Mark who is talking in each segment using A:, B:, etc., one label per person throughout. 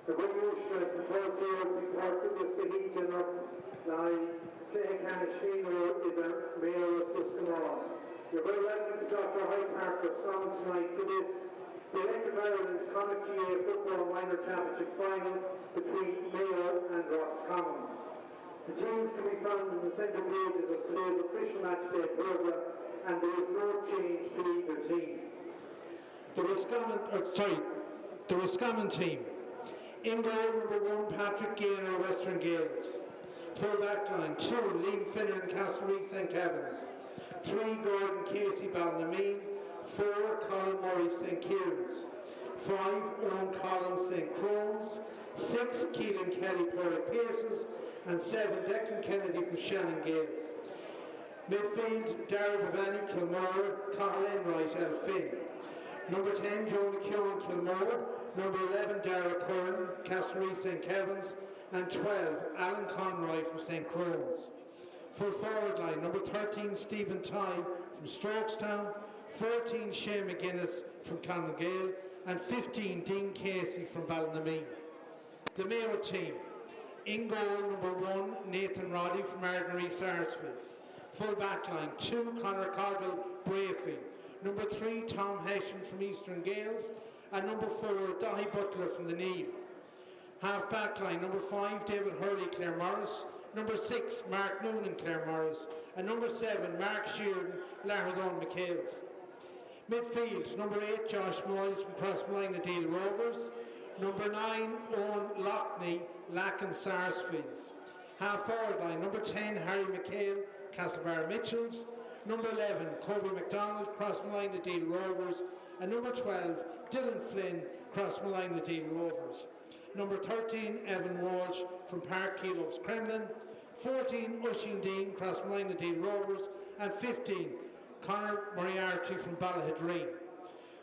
A: A dhaoine uaisle, sa Páirc Bhí Páirc Douglas de hÍde anocht le haghaidh cluiche ceannais mionúr idir Maigh Eo is Ros Comáin. You're very welcome to Soccer Hyde Park Roscommon tonight for this, the Electric Ireland Connacht GAA Football Minor Championship final between Mayo and Roscommon. The teams can be found in the centre pages of today's official matchday programme and there is no change to either team.
B: The Roscommon, or sorry, the Roscommon team. In goal, number 1, Patrick Gaynor, Western Gaels. Full back line, 2, Liam Finnan, Castlereagh St Kevin's. 3, Gordon Casey, Ballinameen. 4, Colin Murray, St Kieran's. 5, Owen Collins, St Croan's. 6, Keelan Kelly, Pádraig Pearses. And 7, Declan Kennedy from Shannon Gaels. Midfield, Dara Devaney, Kilmore, Cathal Enright, Elphin. Number 10, Joe McKeown, Kilmore. Number 11, Dara Curran, Castlereagh St Kevin's. And 12, Alan Conroy from St. Croan's. Full forward line, number 13, Stephen Ty from Strokestown, 14, Shane McGuinness from Clonagale, and 15, Dean Casey from Ballinameen. The Mayo team, in goal, number 1, Nathan Roddy from Ardnaree Sarsfields. Full back line, 2, Conor Coggle, Breaffy. Number 3, Tom Hession from Eastern Gales. And number 4, Dahi Butler from the Neil. Half back line, number 5, David Hurley, Claremorris. Number 6, Mark Noonan, Claremorris. And number 7, Mark Sheeran, Lahardane McHales. Midfield, number 8, Josh Moyles from Crossmolina Deel Rovers. Number 9, Owen Lockney, Lacken Sarsfields. Half forward line, number 10, Harry McHale, Castlebar Mitchells. Number 11, Kobe McDonald, Crossmolina Deel Rovers. And number 12, Dylan Flynn, Crossmolina Deel Rovers. Number 13, Evan Walsh from Park Keelogs Kremlin. 14, Oisin Dean, Crossmolina Deel Rovers. And 15, Conor Moriarty from Ballaghaderreen.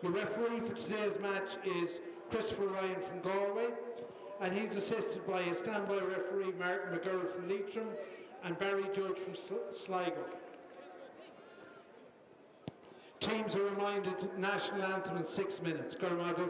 B: Your referee for today's match is Christopher Ryan from Galway, and he's assisted by his standby referee Martin McGurr from Leitrim and Barry Judge from Sligo. Teams are reminded national anthem in 6 minutes. Go raibh maith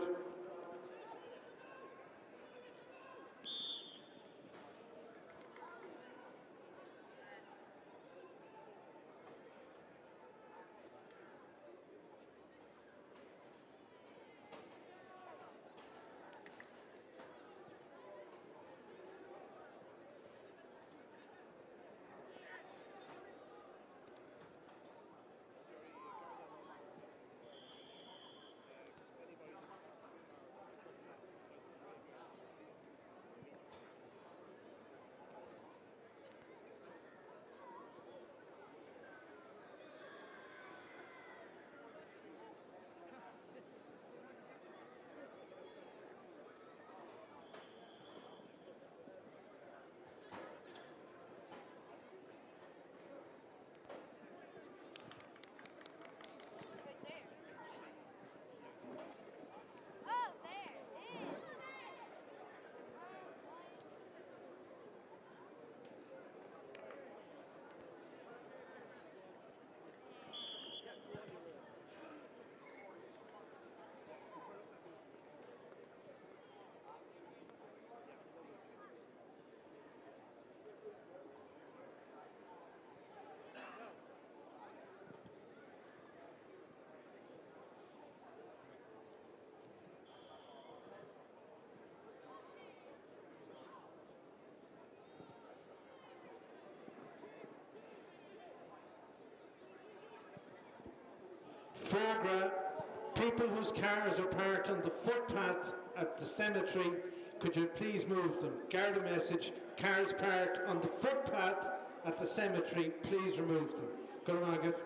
B: agaibh.
C: Oh, there it is.
B: Fogra, people whose cars are parked on the footpath at the cemetery, could you please move them? Garda message, cars parked on the footpath at the cemetery, please remove them. Go raibh maith agaibh.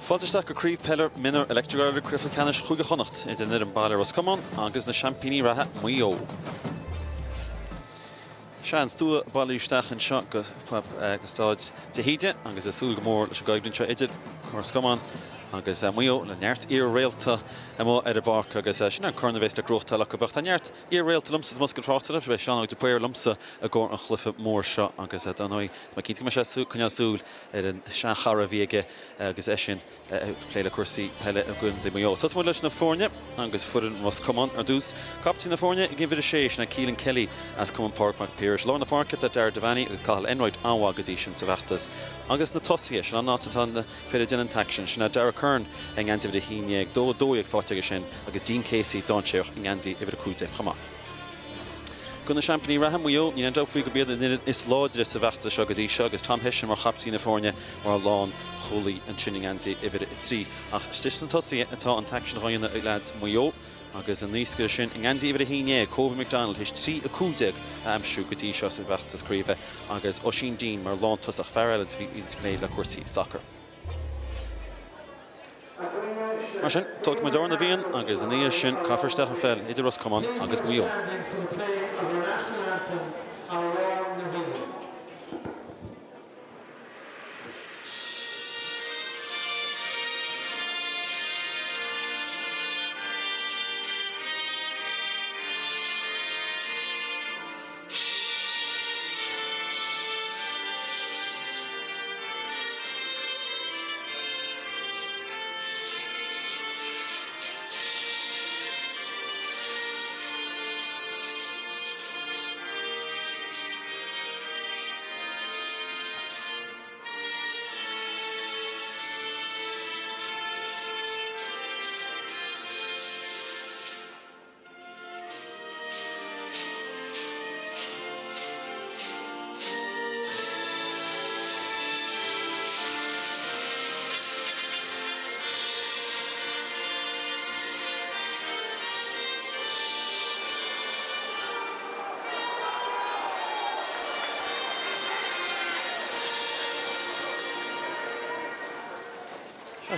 C: Fáilte isteach go Craobh Peile Mionúr Electric Ireland Cluiche Ceannais Chúige Chonnacht idir an fhoireann baile Ros Comáin agus na seaimpíní reatha Maigh Eo. Sea, an stua bailithe isteach anseo go Staid de hÍde agus ag súil go mór leis an gcoimhlint seo idir Ros Comáin agus Maigh Eo le neart iar-réalta amuigh ar an bpáirc agus sin an corn a bheas le gnóthachtáil acu. Ach tá neart Iar-réalta liomsa sa mbosca tráchtaireachta, beidh Seán Óg de Paor liomsa i gcomhair an chluiche mór seo agus dar ndóigh tá mé cinnte go mbeidh sé ag coinneáil súil ar an seanchara a bhí aige agus eisean ag plé le cúrsaí peile i gContae Mhaigh Eo. Tosóidh muid leis na foirne agus foireann Ros Comáin ar dtús. Captaen na foirne ag uimhir a sé, sin é Keelan Kelly as Cumann Pádraig Mac Piarais. I lár na páirce tá Darragh Devaney agus Cathal Enright an-mhaith go dtí sin sa bhfeachtas. Agus na tosaithe, sin an áit atá na fir ag déanamh an t-aicsean. Sin é Darragh Curran i ngeansaí uimhir 11, 2 12 faighte aige sin, agus Dean Casey dainséarach i ngeansaí uimhir 15 chomh maith. Do na seaimpíní reatha, Maigh Eo, níl aon dabht faoi gurb iad an fhoireann is láidre sa bhfeachtas seo go dtí seo agus Tom Hession mar chaptaen na foirne mar lánchúlaí ansin i ngeansaí uimhir 3. Ach istigh sna tosaithe atá an t-aicsean á dhéanamh ag leaids Mhaigh Eo agus anuas air sin i ngeansaí uimhir 11, Kobe McDonald, théis 3 15 a aimsiú go dtí seo sa bhfeachtas craoibhe agus Oisín Deane mar lántosach, fear eile a bhíonn ag plé le cúrsaí sacair. Mar sin, tógfaidh muid Amhrán na bhFiann agus ina dhiaidh sin caithfear isteach an pheil idir Ros Comáin agus Maigh Eo.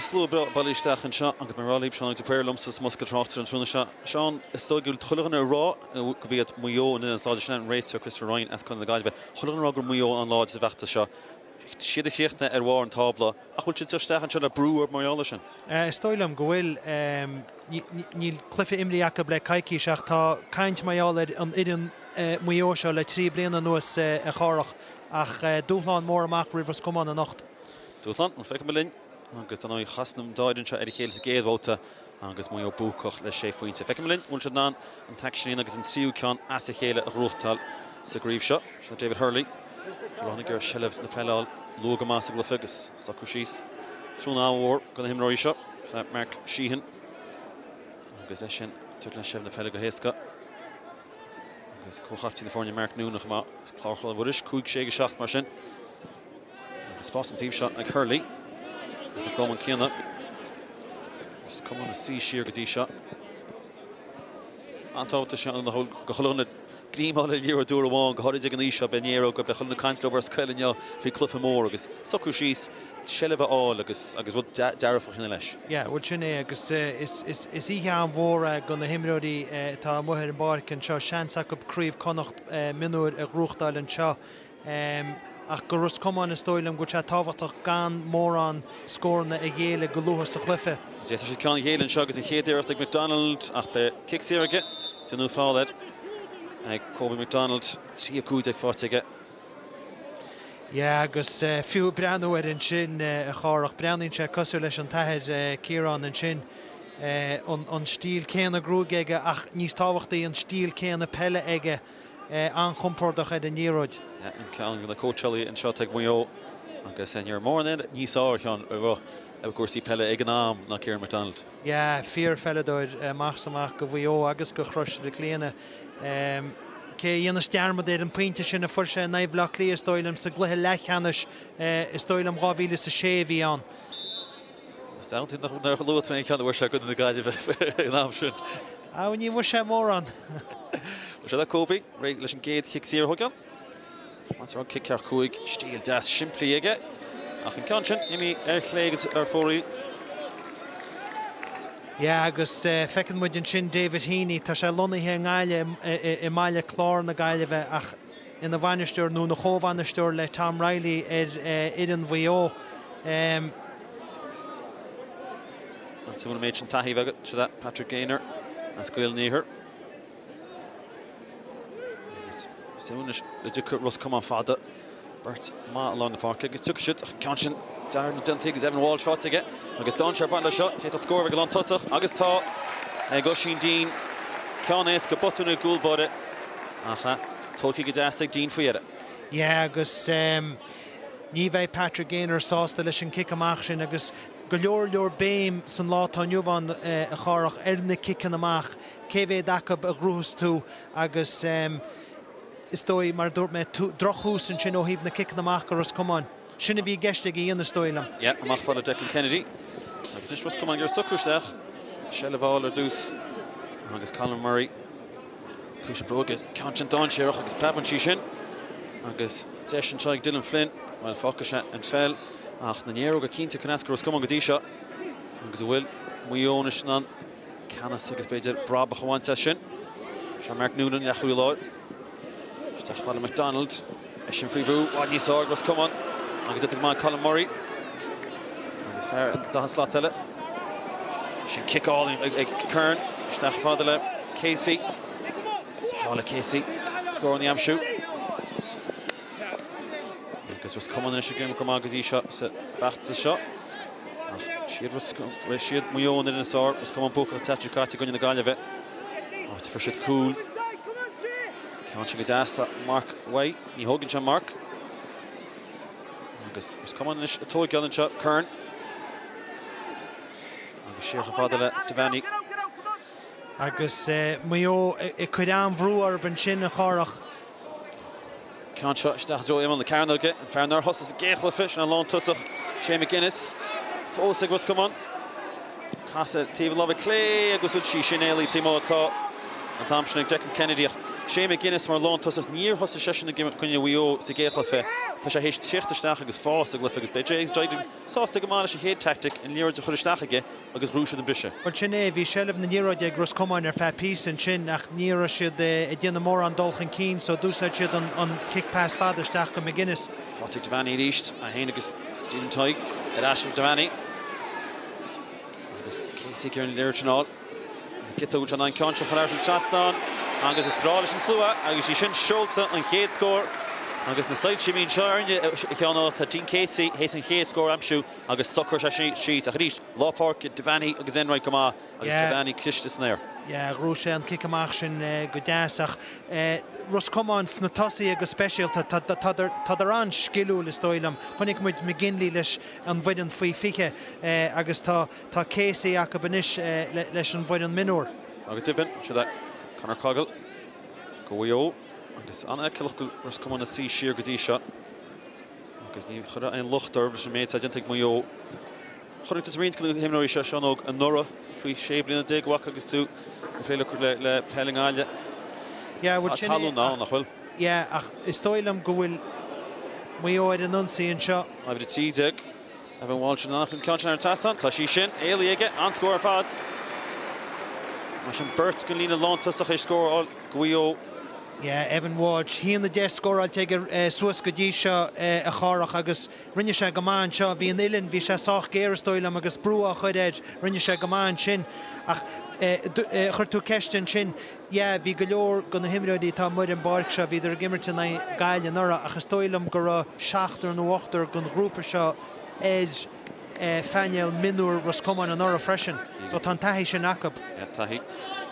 C: Slua breá bailithe isteach anseo agus mar a rá libh, Seán Óg de Paor liomsa sa mbosca tráchtaire an tráthnóna seo. Seán, is dóigh go bhfuil chuile dhuine ag rá gurb iad Maigh Eo an fhoireann is láidre, sin an réiteoir Christopher Ryan as Contae na Gaillimhe. Chuile dhuine ag rá gur Maigh Eo an láidre sa bhfeachtas seo. Siad a chríochnaigh ar bharr an tábla ach bhfuil siad ag teacht isteach anseo le brú orthu mar gheall air sin?
D: Is dóigh liom go bhfuil. Níl cluiche imrithe acu le coicís ach tá caint mar gheall ar an fhoireann Maigh Eo seo le 3 bliana anuas a Chárthach ach dúshlán mór amach roimh Ros Comáin anocht.
C: Dúshlán, bhuel feicfidh muid linn agus dar ndóigh chas an dá fhoireann seo ar a chéile sa gcéad bhabhta agus Maigh Eo buacach le sé phointe. Feicfidh muid linn an bhfuil siad in ann an t-aicsean agus an tríú ceann as a chéile a ghnóthachtáil sa gcraobh seo. Seo David Hurley. Roghnaigh ar seilbh na peile a fháil luath go maith sa gcluiche agus socrú síos. Tráthnóna an-mhór do na himreoirí seo. Seo Mark Sheehan agus é sin ag tabhairt leis seilbh na peile go héasca. Agus comhchaptaen na foirne Mark Noonan chomh maith. Clár Chluain Mhuiris, 5, 6, 7 mar sin. Agus spás an taobh seo ag Hurley. Agus an gcumann céanna. Ros Comáin ag suí siar go dtí seo. An-tábhachtach seo an go chuile dhuine greim a fháil ar liathróid uair amháin, go háirid ag an aois seo, beidh Néaró go beidh chuile dhuine ag caint leo ar scoil inniu faoi cluiche mór agus socrú síos, seilbh a fháil agus agus rud dearfach a dhéanamh leis.
D: Yeah, bhuel sin é agus is is is oíche an-mhór é do na himreoirí atá amuigh ar an bpáirc anseo, seans acu Craobh Connacht mionúir a ghnóthachtáil anseo. Ach do Ros Comáin is dóigh liom go bhfuil sé tábhachtach gan mórán scóranna a ghéilleadh go luath sa chluiche.
C: D'fhéadfadh siad ceann a ghéilleadh anseo agus an chéad iarracht ag McDonald ach beidh cic saor aige. Déanadh feall air ag Kobe McDonald. 3 15 faighte aige.
D: Yeah agus fiú breathnú air ansin a Chárthach, breathnaíonn sé cosúil leis an t-athair Ciarán ansin. An stíl céanna gruaige aige ach níos tábhachtaí an stíl céanna peile aige. an-chompordach ar an liathróid.
C: An ceann de na cóitseálaithe anseo atá ag Maigh Eo agus ní raibh mórán eile níos fearr a Sheáin a raibh i gcúrsaí peile ag an am ná Kieran McDonald.
D: Yeah, fíorpheileadóir amach is amach do Mhaigh Eo agus do Chrois Mhic Grianna. Cé a dhéanfas dearmad ar an pointe sin a fuair sé in aghaidh Bhaile Átha Cliath is dóigh liom sa gcluiche leathcheannais is dóigh liom 2006 a bhí ann.
C: Is deimhin nár luaigh tú aon cheann a bhfuair sé i gcoinne na Gaillimhe ag an am sin.
D: Á, ní bhfuair sé mórán.
C: Bhfuil sé le Kobe, réidh leis an gcéad chic saor a thógáil. Más rud cic ceart 5, stíl deas simplí aige. Ach an ceann sin, imithe ar chlé agus ar fóraoil.
D: Yeah agus feiceann muid ansin David Heaney, tá sé lonnaithe i nGaillimh, i mBaile Chláir na Gaillimhe ach ina bhainisteoir nó ina chomhbhainisteoir le Tom Reilly ar fhoireann Mhaigh Eo.
C: An méid sin taithí agat, sin é Patrick Gaynor as Gaeil an Iarthair. Agus suaimhneas le dtiocfaidh Ros Comáin fada. Beirt maith i lár na páirce agus tiocfaidh siad ach ceann sin dearmad déanta agus Evan Walsh faighte aige agus dainséar ag baint leis seo. D'fhéadfadh scór a bheith ag an lántosach agus tá ag Oisín Deane. Ceann éasca botún ag gcúl báire ach tógtha go deas ag Deane faoi dheireadh.
D: Yeah agus ní bheidh Patrick Gaynor sásta leis an cic amach sin agus go leor leor béim san lá atá inniu ann a Chárthach ar na ciceanna amach. Cé mhéad acu a ghnóthós tú agus is dóigh, mar a dúirt mé, drochthús ansin ó thaobh na ciceanna amach do Ros Comáin. Sin a bhí i gceist aige a dhéanamh is dóigh liom.
C: Yeah, amach fad le Declan Kennedy. Agus anois Ros Comáin ag iarraidh socrú isteach. Seilbh a fháil ar dtús agus Colin Murray. Cluais bhróige, ceann sin dainséarach agus preabann sí sin. Agus deis anseo ag Dylan Flynn. Bhuel, fágfaidh sé an pheil ach na néaróga cinnte chun eascairt Ros Comáin go dtí seo. Agus an bhfuil Maigh Eo anois in ann ceannas agus b'fhéidir brabach a bhaint as sin. Seo Mark Noonan, leathchúlaí láir. Isteach fad le McDonald. Eisean faoi bhrú, i bhfad níos fearr ag Ros Comáin. Agus déanta go maith ag Colin Murray. Agus fear an dara slat eile. Sin cic álainn ag Curran. Isteach fada le Casey. Is breá le Casey. Scór a aimsiú. Agus Ros Comáin anois ag imirt go maith go dtí seo sa bhfeachtas seo. Ach siad siad Maigh Eo an fhoireann is fearr, Ros Comáin buacach an tseachtain seo caite i gcoinne na Gaillimhe. Áit a fuair siad cúl. Ceann sin go deas marc uaidh. Ní thógann sé an marc. Agus Ros Comáin anois ag tóigeáil anseo Curran. Agus siar chomh fada le Devaney.
D: Agus Maigh Eo ag cur an-bhrú orthu ansin, a Chárthach.
C: Ceann seo isteach i dtreo imeall na cearnóige, an fear nár thosaigh sa gcéad chluiche, sin an lántosach Shane McGuinness, fós ag Ros Comáin. Casadh taobh na láimhe clé agus bhfuil sí sin éalaithe taobh amuigh. Tá an t-am sin ag Declan Kennedy ach Shane McGuinness mar lántosach, níor thosaigh seisean i gcoinne Mhaigh Eo sa gcéad chluiche. Tá sé théis tíocht isteach agus fás sa gcluiche agus beidh James Dryden sásta go maith leis an chéad tactic, an liathróid a chur isteach aige agus ghnóthaigh siad an briseadh.
D: Bhuel sin é, bhí seilbh na liathróide ag Ros Comáin ar feadh píosa ansin ach ní raibh siad ag déanamh mórán dul chun cinn so d'úsáid siad an cic pas fada isteach go McGuinness.
C: Faighte ag Devaney arís, é féin agus Stephen Tighe ar ais ag Devaney agus Casey ag iarraidh an liathróid sin a fháil. Giota uait an ceann seo chun ar an trasnán agus is breá leis an slua agus í sin seolta an chéad scór agus na soilse mín seo ar a cheann ó tá Dean Casey théis an chéad scór a aimsiú agus socróidh sé síos ach arís lár páirce Devaney agus Enright go maith agus Devaney cliste san aer.
D: Yeah, ghnóthaigh sé an cic amach sin go deas ach Ros Comáin sna tosaithe go speisialta, tádar an-sciliúil is dóigh liom. Chonaic muid McGinley leis an bhfoireann faoi 20 agus tá Tá Casey acu anois leis an bhfoireann mionúr.
C: Agus deimhin, siad é Conor Cogle go Mhaigh Eo agus an-fheiceálach go Ros Comáin ag suí siar go dtí seo agus ní chuirfeá aon locht orthu leis an méid atá déanta ag Maigh Eo. Chonaic tusa roinnt de na himreoirí seo, Seán Óg, anuraidh faoi 16 bliana a bhfaca agus tú ag plé le peil i nGaillimh.
D: Tá
C: tallann ann, nach bhfuil?
D: Yeah, ach is dóigh liom go bhfuil Maigh Eo ar an ionsaí anseo.
C: Uimhir 13. Evan Walsh in ann an ceann sin ar an trasnán. Tá sí sin éalaithe aige. An-scór ar fad. Mar sin beirt den líne lántosach théis scór a fháil go Mhaigh Eo.
D: Yeah, Evan Walsh, 1-10 scóráilte aige suas go dtí seo a Chárthach agus rinne sé go maith anseo. Bhí an uillinn, bhí sé sách géar is dóigh liom agus brú á chur air, rinne sé go maith ansin. Ach chuir tú ceist ansin, yeah, bhí go leor de na himreoirí atá amuigh ar an bpáirc seo, bhíodar ag imirt in aghaidh Gaillimh anuraidh ach is dóigh liom go raibh seachtar nó ochtar den ghrúpa seo ar phainéal mionúir Ros Comáin anuraidh freisin. So tá an taithí sin acu.
C: Yeah, taithí.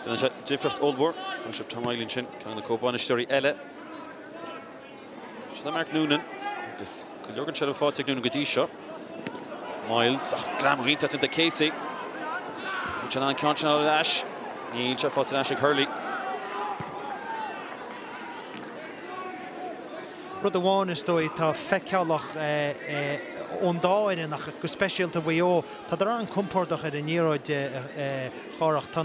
C: Déanann sé difríocht ollmhór. Chonaic sibh Tom Reilly ansin, ceann de na comhbhainisteoirí eile. Sin é Mark Noonan agus go leor den tseilbh faighte ag Noonan go dtí seo. Miles ach greamú iontach déanta ag Casey. Bhfuil sé in ann an ceann sin a fháil ar ais. Níl sé faighte ar ais ag Hurley.
D: Rud amháin is dóigh atá feiceálach ón dá fhoireann ach go speisialta Mhaigh Eo, tádar an-compordach ar an liathróid a Chárthach. Tá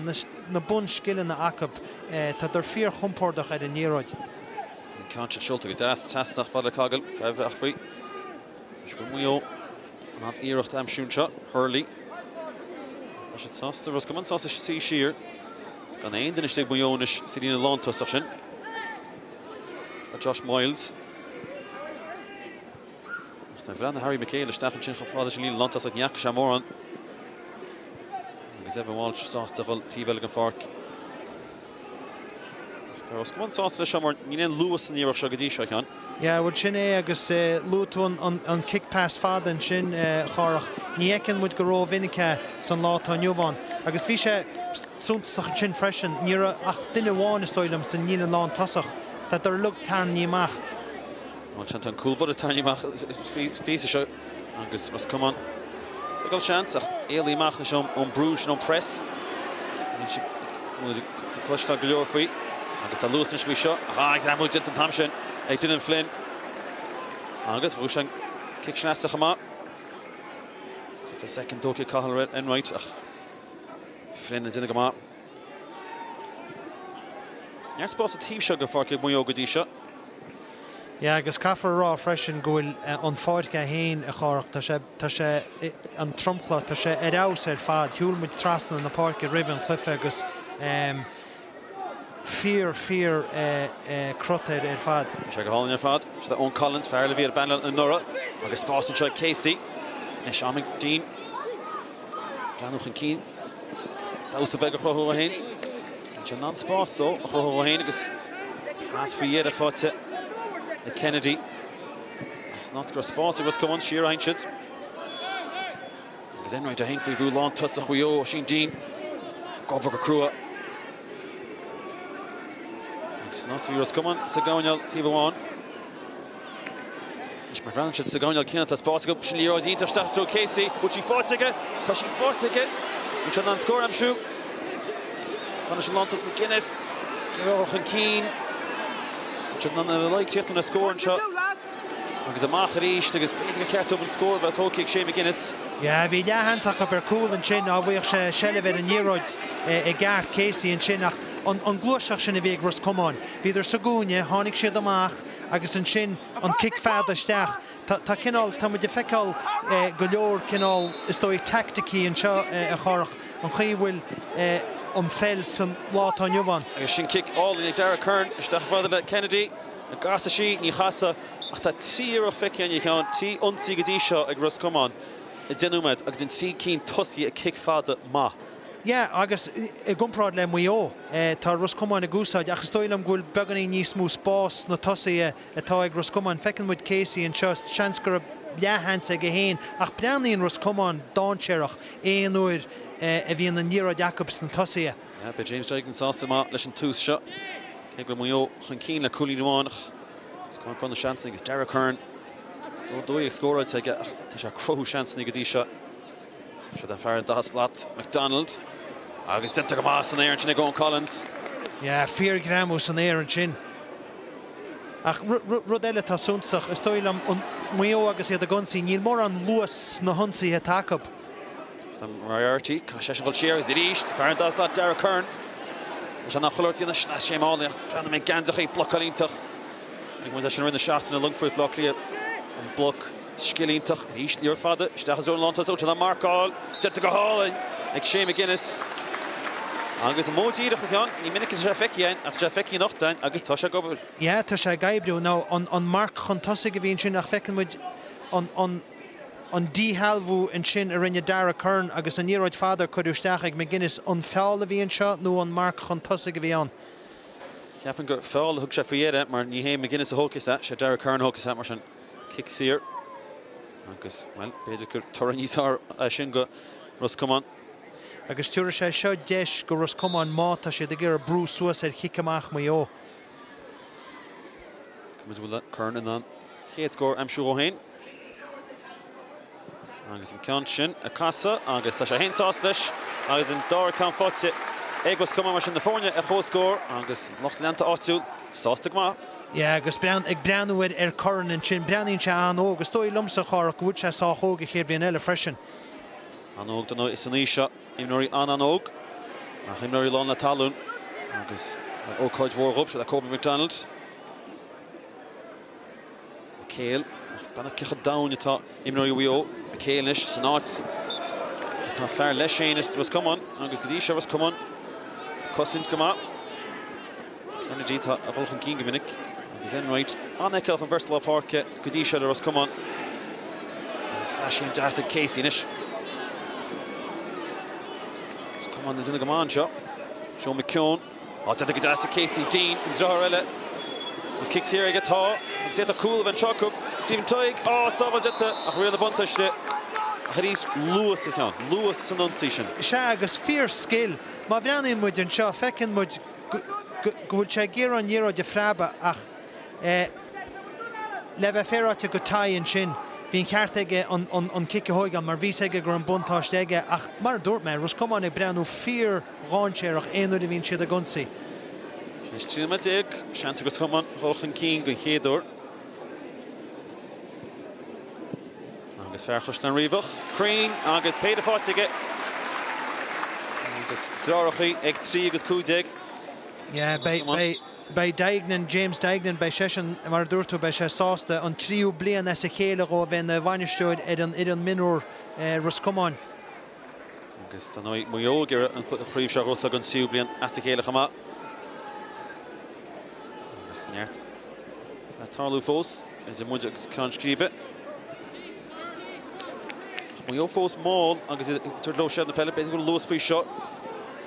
D: na bunscileanna acu. Tádar fíorchompordach ar an liathróid.
C: An ceann sin seolta go deas, trasna fad le Cogle, fear faoi. Anois bhfuil Maigh Eo in ann iarracht a aimsiú anseo, Hurley. Tá siad sásta, Ros Comáin sásta suí siar. Gan aon duine istigh ag Maigh Eo anois sa líne lántosach sin. Tá Josh Miles. Ach nuair a bhreathnaigh Harry McHale isteach ansin chomh fada leis an líne lántosach ní fhaca sé mórán. Agus Evan Walsh sásta a dhul taobh eile den pháirc. Tá Ros Comáin sásta leis seo mar níl aon luas san iarracht seo go dtí seo, a Sheáin.
D: Yeah, bhuel sin é agus luaigh tú an cic pas fada ansin, a Chárthach. Ní fheiceann muid go rómhinic é san lá atá inniu ann. Agus bhí sé suntasach ansin freisin, ní raibh ach duine amháin, is dóigh liom, san líne lántosach. Tá siad uilig tarraingthe amach.
C: Bhuel, tá an cúl báire tarraingthe amach píosa seo agus Ros Comáin ag dul seans ach éalaigh amach anois ón brú sin ón press. Níl sé cloisteáil go leor faoi agus tá luas anois faoi seo ach ah greamú déanta an t-am sin ag Dylan Flynn agus bhuaigh sé an cic sleasa chomh maith. Cúpla soicind tógtha ag Cathal Enright ach Flynn ag déanamh go maith. Neart spás sa taobh seo den pháirc ag Maigh Eo go dtí seo.
D: Yeah, agus caithfear a rá freisin go bhfuil an pháirc é féin, a Chárthach, tá sé, tá sé, an tromchla, tá sé ar fheabhas ar fad. Shiúil muid trasna na páirce roimh an chluiche agus fíor, fíor crot air ar fad.
C: Tá sé go hálainn ar fad. Seo Eoin Collins, fear eile a bhí ar an bpainéal anuraidh agus spás anseo ag Casey. Anois am ag Dean breathnú chun cinn. Damhsa beag a chruthú dó féin. Tá sé in ann spás dó a chruthú dó féin agus pas faoi dheireadh faighte ag Kennedy. San áit go raibh spás ag Ros Comáin, siar a théann siad. Agus Enright é féin faoi bhrú lántosach Mhaigh Eo, Oisín Deane. Ag obair go crua. Agus san áit a bhí Ros Comáin sa gcoirnéal taobh amháin. Anois má bhreathnaíonn siad sa gcoirnéal céanna tá spás acu. Sin liathróid iontach isteach i dtreo Casey. Bhfuil sí faighte aige? Tá sí faighte aige. Bhfuil sé in ann scór a aimsiú? Fanann sé lántosach McGuinness. Iarracht chun cinn. Bhfuil siad in ann ar aghaidh tíocht le scór anseo? Agus amach arís agus b'fhéidir gur cheart dóibh an scór a bheith tógtha ag Shane McGuinness.
D: Yeah, bhí leathsheans acu ar cúl ansin dá bhfaigheadh sé seilbh ar an liathróid i gceart, Casey ansin ach an gluaiseacht sin a bhí ag Ros Comáin. Bhíodar sa gcúinne, tháinig siad amach agus ansin an cic fada isteach. Tá cineál, tá muid ag feiceáil go leor cineál, is dóigh, teaicticí anseo, a Chárthach, an chaoi a bhfuil an pheil san lá atá inniu ann.
C: Agus sin cic álainn ag Darragh Curran isteach fada le Kennedy. An gcasfaidh sí? Ní chasfaidh. Ach tá 3 iarracht feicthe againn, a Sheáin, 3 ionsaí go dtí seo ag Ros Comáin i 10 nóiméad agus an 3 cinn tosaithe ag cic fada maith.
D: Yeah, agus i gcomparáid le Maigh Eo, tá Ros Comáin ag úsáid, ach is dóigh liom go bhfuil beagáinín níos mó spás sna tosaithe atá ag Ros Comáin. Feiceann muid Casey anseo, seans go raibh leathsheans aige féin, ach breathnaíonn Ros Comáin dainséarach aon uair a bhíonn an liathróid acu sna tosaithe.
C: Yeah, beidh James Duigan sásta maith leis an tús seo. Cé go bhfuil Maigh Eo chun cinn le cúilín amháin, ach is cuma na seansanna agus Darragh Curran dó 12 scóráilte aige ach tá sé ag cruthú seansanna go dtí seo. Seo an fear an dara slat, McDonald, agus déanta go maith san aer ansin ag Eoin Collins.
D: Yeah, fíorghreamú san aer ansin. Ach rud eile atá suntasach, is dóigh liom, Maigh Eo agus iad ag ionsaí, níl mórán luas sna hionsaithe atá acu.
C: Moriarty, caithfidh seisean dul siar agus arís, fear an dara slat, Darragh Curran. Tá sé nach chuile shórt a dhéanamh, sleas sé málaí ach breathnaigh mé geansachaí, blocáil iontach. Ag muid leis an roinn na seachtaine, Longfort, Baile Átha Cliath, an bloc. Scil iontach arís, liathróid fada isteach i dtreo an lántosach, an marcáil déanta go hálainn ag Shane McGuinness. Agus an modh díreach a Sheáin, ní minic atá sé feicthe againn ach tá sé feicthe anocht againn agus tá sé ag obair.
D: Yeah, tá sé ag oibriú. Now, an marc chun tosaigh a bhí ansin ach feiceann muid an an díshealbhú ansin a rinne Darragh Curran agus an liathróid fada a cuireadh isteach ag McGuinness, an feall a bhí anseo nó an marc chun tosaigh a bhí ann?
C: Ceapaim gur feall a thug sé faoi dheireadh mar ní hé McGuinness a thógfas é, sé Darragh Curran a thógfas é mar sin. Cic saor agus, bhuel, b'fhéidir gur toradh níos fearr é sin go Ros Comáin.
D: Agus tabharfaidh sé seo deis go Ros Comáin má tá siad ag iarraidh brú suas ar chic amach Mhaigh Eo.
C: Feicfimid an bhfuil Curran in ann chéad scór a aimsiú dhó féin. Agus an ceann sin ag casadh agus tá sé féin sásta leis agus an dara ceann faighte ag Ros Comáin mar sin na foirne ar comhscór agus lucht leanta áitiúil sásta go maith.
D: Yeah, agus ag breathnú ar ar Curran ansin, breathnaíonn sé an-óg. Is dóigh liomsa, a Chárthach, go bhfuil sé sách óg an chéad bhliain eile freisin.
C: An-óg dar ndóigh san aois seo, imreoirí an-an-óg ach imreoirí lán le tallann agus ócáid mhór dhóibh, seo Kobe McDonald. McHale, ach breathnaigh cé chomh domhain atá imreoirí Mhaigh Eo. McHale anois san áit. Tá fear leis féin i Ros Comáin agus go dtí seo Ros Comáin cosaint go maith. Kennedy atá ag dul chun cinn go minic agus Enright an-fheiceálach an bheirt lár páirce go dtí seo le Ros Comáin. Sleaschéim deas ag Casey anois. Ros Comáin ag déanamh go maith anseo. Sean McKeown. Á déanta go deas ag Casey Dean, an deartháir eile. An cic saor aige tá. Agus d'fhéadfadh cúl a bheith anseo acu. Stephen Tighe. Á, sábháil déanta ach riail na buntáiste. Ach arís, luas a Sheáin. Luas san ionsaí sin.
D: Sea, agus fíor scil. Má bhreathnaíonn muid anseo, feiceann muid go bhfuil sé ag iarraidh an liathróid a phreabadh ach le bheith féaráilte go Tighe ansin, bhí an cheart aige an cic a thóigeáil mar bhí 's aige go raibh an buntáiste aige ach mar a dúirt mé, Ros Comáin ag breathnú fíor dháinséarach aon uair a bhíonn siad ag ionsaí.
C: Anois 13 nóiméad, seans ag Ros Comáin dhul chun cinn den chéad uair. Agus fear Chaisleán Riabhach cruinn agus péire faighte aige. Agus deartháireacha ag 3 agus 15.
D: Yeah, beidh, beidh, beidh Duignan, James Duignan, beidh seisean, mar a dúirt tú, beidh sé sásta an tríú bliain as a chéile dhó a bheith ina bhainisteoir ar an fhoireann mionúr Ros Comáin.
C: Agus dar ndóigh Maigh Eo ag iarraidh an chraobh seo a ghnóthachtáil don tríú bliain as a chéile chomh maith. Agus neart le tarlú fós idir muid agus ceann scríbe. Ach Maigh Eo fós mall agus iad ag tabhairt leo seilbh na peile. B'fhéidir go bhfuil luas faoi seo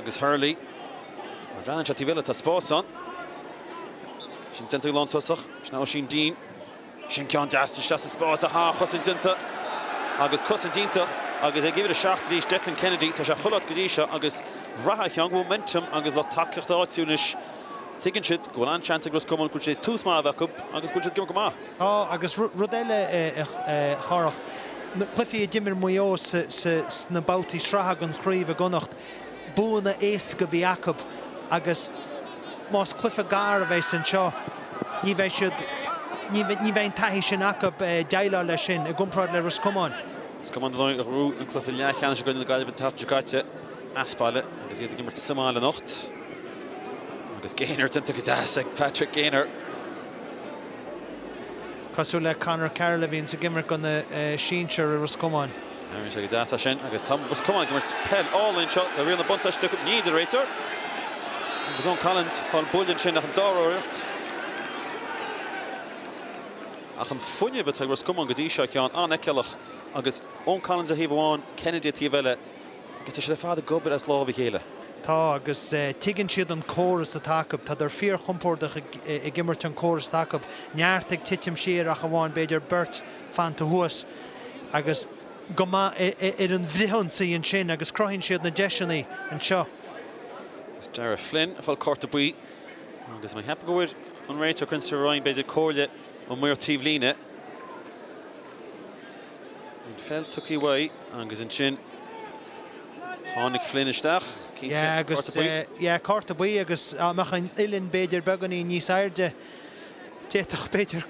C: agus Hurley. Mar bhreathnaíonn sé taobh eile tá spás ann. Sin déanta ag lántosach. Sin Oisín Deane. Sin ceann deas isteach sa spás ach an-chosaint déanta agus cosaint iontach agus ag uimhir 7 arís Declan Kennedy, tá sé chuile áit go dtí seo agus bhraithfeá a Sheáin go bhfuil momentum agus lucht tacaíochta áitiúil anois tuigeann siad go bhfuil an-seans ag Ros Comáin go bhfuil sé tús maith a bheith acu agus go bhfuil siad ag imirt go maith.
D: Tá agus rud eile a Chárthach, na cluichí a d'imir Maigh Eo sna babhtaí sraithe den chraobh i gConnacht, buanna éasca a bhí acu agus más cluiche gar a bheas anseo, ní bheidh siad, ní bheidh an taithí sin acu déileáil leis sin i gcomparáid le Ros Comáin.
C: Ros Comáin dar ndóigh a ghnóthaigh an cluiche leathcheannais i gcoinne na Gaillimhe an tseachtain seo caite as baile agus iad ag imirt sa mbaile anocht. Agus Gaynor déanta go deas ag Patrick Gaynor.
D: Cosúil le Conor Carroll a bhíonns ag imirt do na sinsir i Ros Comáin.
C: Bhí sé go deas é sin agus tá Ros Comáin ag imirt peil álainn anseo. Tá riail na buntáiste acu. Ní deir an réiteoir. Agus Eoin Collins ag fáil buille ansin ach an dara iarracht. Ach an fuinneamh atá ag Ros Comáin go dtí seo, Cian, an-fheiceálach agus Eoin Collins ar thaobh amháin, Kennedy ar taobh eile agus tá siad ar fad ag obair as lámh a chéile.
D: Tá, agus tuigeann siad an córas atá acu. Tádar fíorchompordach ag imirt an córas atá acu. Neart ag titim siar ach amháin b'fhéidir beirt fanta thuas agus go maith ar an bhfrithionsaí ansin agus cruthaíonn siad na deiseanna anseo.
C: Is Darragh Flynn ag fáil cárta buí agus mé ag ceapadh go bhfuair an réiteoir Christopher Ryan b'fhéidir comhairle ón maor taobhlíne. An pheil tugtha uaidh agus ansin tháinig Flynn isteach, cinnte, cárta buí.
D: Yeah, cárta buí agus dá mbeadh an uillinn b'fhéidir beagáinín níos airde, d'fhéadfadh b'fhéidir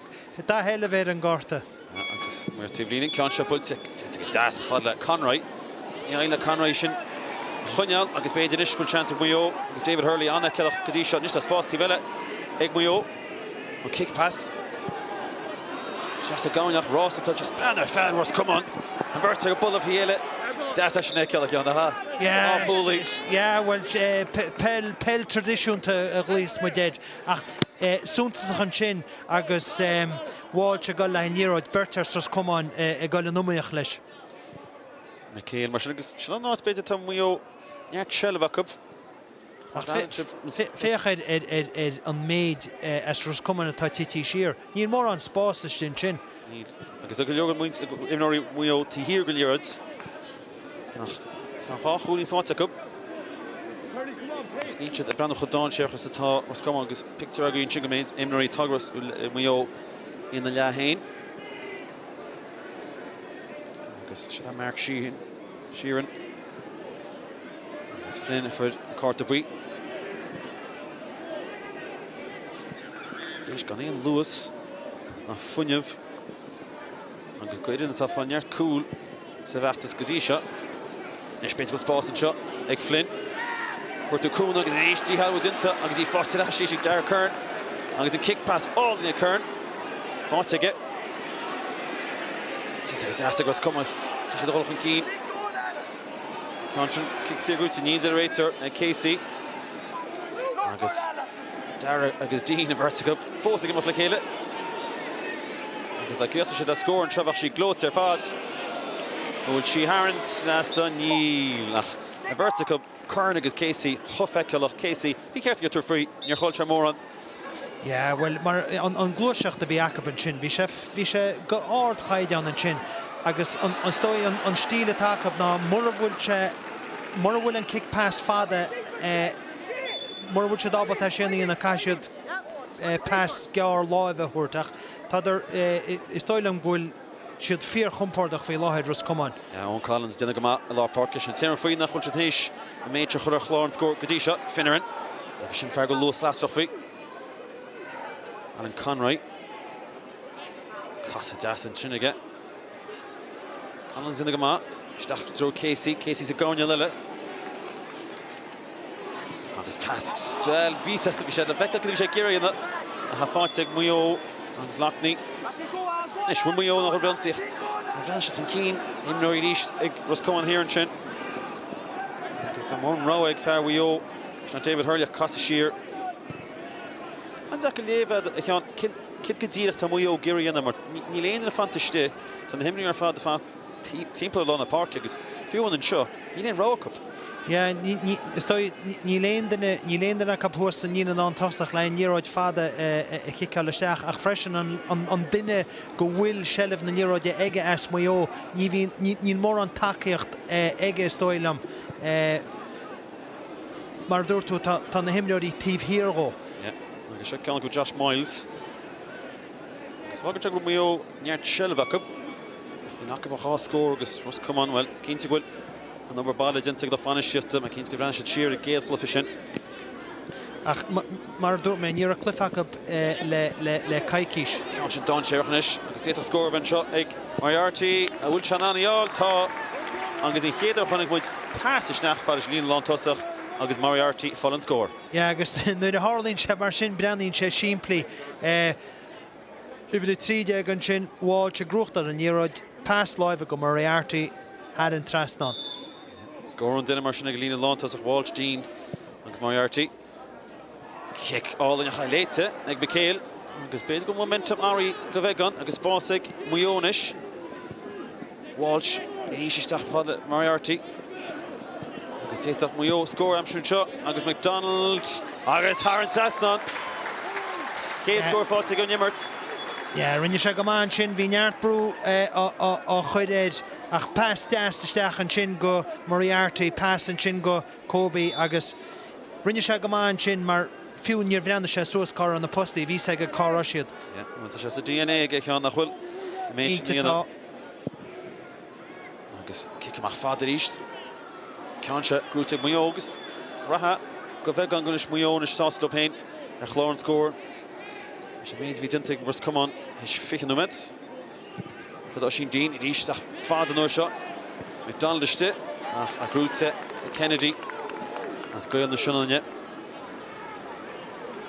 D: dath eile a bheith ar an gcárta.
C: Agus maor taobhlíne, an ceann seo buailte go deas chomh fada le Conroy. Ní éiríonn le Conroy sin a choinneáil agus b'fhéidir anois go bhfuil seans ag Maigh Eo agus David Hurley an-fheiceálach go dtí seo. Anois tá spás taobh eile ag Maigh Eo. An cic pas. Isteach sa gcoirnéal rás atá just breathnaigh ar fear Ros Comáin. An bheirt ag bualadh faoi chéile. Deas é sin a fheiceáil a Sheáin, aha.
D: Yeah, yeah, bhuel, peil, peil traidisiúnta a ghlaofas muid air ach suntasach ansin agus Walsh ag dul leis an liathróid, beirt as Ros Comáin ag dul in iomaíocht leis.
C: McHale mar sin agus sin an áit b'fhéidir tá Maigh Eo neart seilbh acu.
D: Ach féach ar an méid as Ros Comáin atá tití siar. Níl mórán spáis istigh ansin.
C: Níl. Agus tá go leor imreoirí Mhaigh Eo taobh thiar den liathróid. Ach tá dhá chúilín faighte acu. Níl siad ag breathnú chomh dainséarach is atá Ros Comáin agus pictiúr againn ansin go mbeidh imreoirí atá ag Maigh Eo ina leath féin. Agus sin é Mark Sheerin. Agus Flynn a fuair an cárta buí. Arís gan aon luas ná fuinneamh agus d'fhoireann atá ag fáil neart cúl sa bhfeachtas go dtí seo. Anois b'fhéidir go bhfuil spás anseo ag Flynn. Cuartú cúnamh agus arís díshealbhú déanta agus í faighte ar ais arís ag Darragh Curran. Agus an cic pas álainn ag Curran. Faighte aige. Déanta go deas ag Ros Comáin. Tá siad ag dul chun cinn. Ceann sin, cic saor gnóite, ní deir an réiteoir ag Casey. Agus Darragh agus Dean an bheirt acu fós ag imeacht le chéile. Agus dá gcríochnódh siad le scór anseo bheadh sí gleoite ar fad. An bhfuil sí thar an trasnán? Níl ach an bheirt acu, Curran agus Casey, chomh feiceálach. Casey, bhí ceart aige tabhairt faoi, níor chaill sé mórán.
D: Yeah, bhuel, mar an gluaiseacht a bhí acu ansin, bhí sé, bhí sé go ardchaighdeán ansin agus an, is dóigh an, an stíl atá acu ná mura bhfuil sé, mura bhfuil an cic pas fada, eh, mura bhfuil siad ábalta é sin a dhéanamh caithfidh siad eh, pas gearr láimhe a thabhairt ach tádar, eh, is dóigh liom go bhfuil siad fíorchompordach faoi láthair, Ros Comáin.
C: Yeah, Eoin Collins ag déanamh go maith i lár páirce. Sin an t-aon rud faoi nach bhfuil siad théis an méid seo a chur ar chlár an scóir go dtí seo. Finneran. Agus sin fear go luas lasrach faoi. Alan Conroy. Casadh deas ansin aige. Collins ag déanamh go maith. Isteach i dtreo Casey. Casey sa gcoirnéal eile. Agus pas, bhuel, bhí sé bhí sé le feiceáil cad a bhí sé ag iarraidh a dhéanamh. Ach tá faighte ag Maigh Eo agus Loughney. Anois, bhfuil Maigh Eo nach bhfuil ionsaíoch. Bhreathnaigh siad chun cinn. Imreoirí arís ag Ros Comáin thiar ansin. Agus gan mórán rogha ag fear Mhaigh Eo. Sin David Hurley ach casadh siar. An-deacair léamh a Sheáin, céard go díreach tá Maigh Eo ag iarraidh a dhéanamh mar níl aon duine fanta istigh. Tá na himreoirí ar fad ag fanacht. timpeall ar lár na páirce agus fiú amháin anseo, níl aon rogha acu.
D: Yeah, is dóigh, níl aon duine, níl aon duine acu thuas sa líne lántosach le aon liathróid fada a chiceáil isteach ach freisin an duine go bhfuil seilbh na liathróide aige as Maigh Eo, ní bhíonn, níl mórán tacaíocht aige is dóigh liom. Mar a dúirt tú, tá na himreoirí taobh thiar dhó.
C: Yeah, agus seo ceann acu Josh Miles. Agus fágann sé go bhfuil Maigh Eo neart seilbh acu. Ach níl acu ach dhá scór agus Ros Comáin, bhuel, is cinnte go bhfuil an obair baile déanta ag lucht bainistíochta, mar cinnte go bhreathnaigh siad siar ar an gcéad chluiche sin.
D: Ach mar a dúirt mé, ní raibh cluiche acu le coicís.
C: Ceann sin dainséarach anois agus d'fhéadfadh scór a bheith anseo ag Moriarty. An bhfuil sé in ann í a fháil? Tá. Agus an chéad uair a chonaic muid pas isteach fad leis an líne lántosach agus Moriarty ag fáil an scór.
D: Yeah, agus nuair a tharlaíonn sé mar sin, breathnaíonn sé simplí. Uimhir 13 ansin, Walsh ag gnóthachtáil an liathróid, pas láimhe go Moriarty thar an trasnán.
C: Scór ón duine mar sin ag an líne lántosach, Walsh, Deane agus Moriarty. Cic álainn ach léite ag McHale agus b'fhéidir go bhfuil momentum athraithe go bheagán agus spás ag Maigh Eo anois. Walsh arís isteach fad le Moriarty. Agus d'fhéadfadh Maigh Eo scór a aimsiú anseo agus McDonald agus thar an trasnán. Chéad scór faighte ag an imirt.
D: Yeah, rinne sé go maith ansin, bhí neart brú á chur air ach pas deas isteach ansin go Moriarty, pas ansin go Kobe agus rinne sé go maith ansin mar fiú níor bhreathnaigh sé suas cá raibh na postaí, bhí 'fhios aige cá raibh siad.
C: Yeah, bhuel tá sé sa DNA aige a Sheáin nach bhfuil? An méid sin a dhéanamh. Agus cic amach fada arís. Ceann seo gnóite ag Maigh Eo agus bhraithfeá go bheagán go bhfuil Maigh Eo anois sásta leo féin ar chlár an scóir. Leis an méid a bhí déanta ag Ros Comáin théis 20 nóiméad. Seo d'Oisín Deane arís ach fada an uair seo. McDonald istigh ach gnóite ag Kennedy as Gaeil na Sionainne.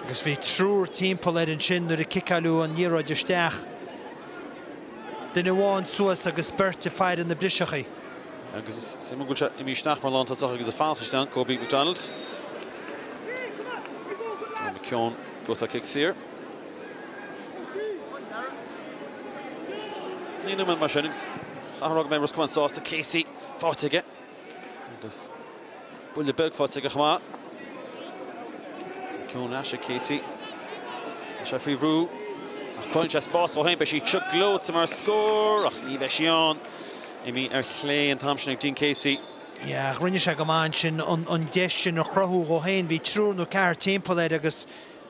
D: Agus bhí triúr timpeall air ansin nuair a ciceáileadh an liathróid isteach. Duine amháin suas agus beirt ag faire na briseachaí.
C: Agus is suimiúil go bhfuil sé imithe isteach mar lántosach agus ag fanacht isteach, Kobe McDonald. Joe McKeown gnóthach cic saor. 9 nóiméad mar sin agus chaithfeá a rá go mbeidh Ros Comáin sásta Casey faighte aige agus buille beag faighte aige chomh maith. McKeown ar ais ag Casey. Tá sé faoi bhrú ach cruthaíonn sé spás dhó féin. Beidh sí seo gleoite mar scór ach ní bheidh sí ann. Imithe ar chlé an t-am sin ag Dean Casey.
D: Yeah, ach rinne sé go maith ansin an deis sin a chruthú dhó féin. Bhí triúr nó ceathrar timpeall air agus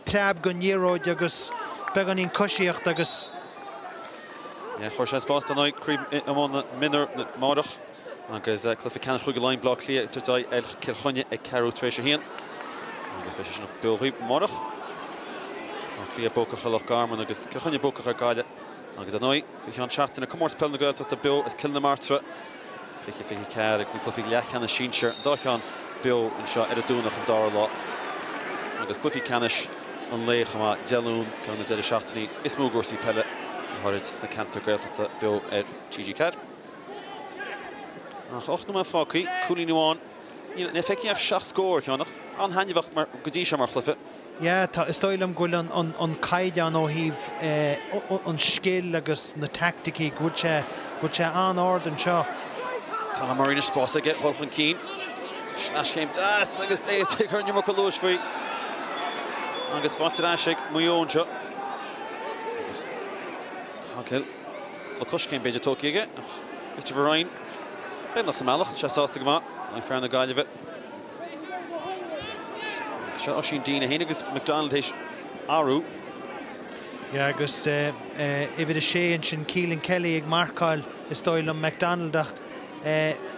D: preab den liathróid agus beagáinín coisíocht agus.
C: Yeah, chuir sé spás don aghaidh craobh iomána mionúr amárach agus cluiche ceannais Chúige Laighean Baile Átha Cliath ag tabhairt aghaidh ar Chill Chainnigh ag ceathrú tar éis a haon agus beidh sé sin beo dhaoibh amárach. Baile Átha Cliath buacach ar Loch Garman agus Cill Chainnigh buacach ar Gaillimh agus ar ndóigh faoi cheann seachtaine Comórtas Peile na Gaeltachta beo as Cill na Martra. 20, 24 agus na cluichí leathcheannais sinsir, an dá cheann beo anseo ar an Domhnach an dara lá agus cluichí ceannais an lae chomh maith Dé Luain, ceann de na deireadh seachtainí is mó i gcúrsaí peile, go háirid sna ceantair Gaeltachta beo ar TG4. Ach 8 nóiméad fágtha, cúilín amháin. Níl feicthe ach 7 scór, a Sheáin, ach an-thaitneamhach mar go dtí seo mar chluiche.
D: Yeah, tá, is dóigh liom go bhfuil an an caighdeán ó thaobh an scil agus na teaicticí, go bhfuil sé, go bhfuil sé an-ard anseo.
C: Conor Murray anois spás aige dhul chun cinn. Sleaschéim deas agus b'fhéidir gur an iomarca luais faoi. Agus faighte ar ais ag Maigh Eo anseo. Agus Coghill le coiscéim b'fhéidir tógtha aige ach Christopher Ryan beagnach sa mbealach, sé sásta go maith ag fear na Gaillimhe. Seo Oisín Deane é féin agus McDonald théis athrú.
D: Yeah, agus uimhir a sé ansin Keelan Kelly ag marcáil is dóigh liom McDonald ach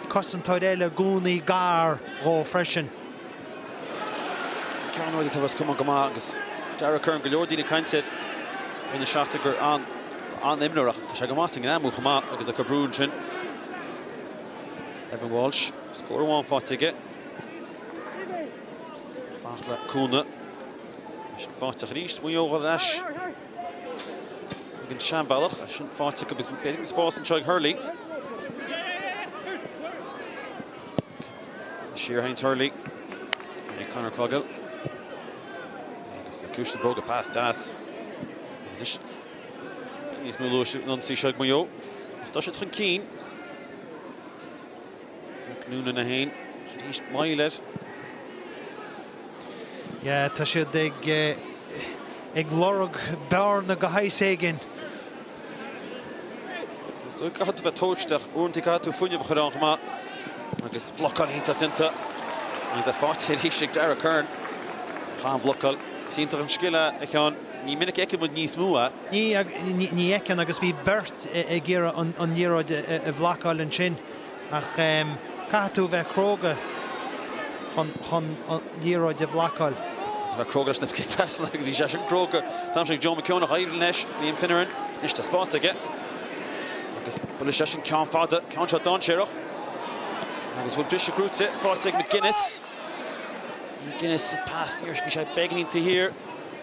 D: cosantóir eile i gcónaí gar dhó freisin.
C: Ceannródaí atá Ros Comáin go maith agus Darragh Curran go leor daoine ag caint air i rith na seachtaine gur an-imreoir ach tá sé go maith sa ngreamú chomh maith agus ag cur brú ansin. Evan Walsh. Scór amháin faighte aige. Fanacht le cúnamh. Sin faighte arís. Maigh Eo ar ais ag an seanbhealach. Sin faighte acu agus b'fhéidir spás anseo ag Hurley. Siar Heinz Hurley. Ag Conor Coghill. Agus le cúis na bróga pas deas. Agus níos mó luais an ionsaí seo ag Maigh Eo. Ach tá siad chun cinn. Mark Noonan 1, arís moill air.
D: Yeah, tá siad ag ag lorg bearna de shaghas éigin.
C: Is dóigh caithfidh tú bheith tomhaiste ach uaireanta caithfidh tú fuinneamh a chur ann chomh maith. Agus blocáil iontach déanta. Agus é faighte arís ag Darragh Curran. An-bhlocáil. Is iontach an scil é, a Sheáin. Ní minic a fheiceann muid níos mó é.
D: Ní, ní fheiceann agus bhí beirt ag iarraidh an liathróid a bhlocáil ansin ach caithfidh tú a bheith cróga chun an liathróid a bhlocáil.
C: A bheith cróga leis na pasanna agus bhí sé sin cróga. Tá sé ag Joe McKeown ach éirigh leis, Liam Finneran. Anois tá spás aige agus buailfidh seisean ceann fada, ceann seo dainséarach. Agus bhfuil briseadh gnóite faighte ag McGuinness. McGuinness pas níor bhí sé beagáinín taobh thiar.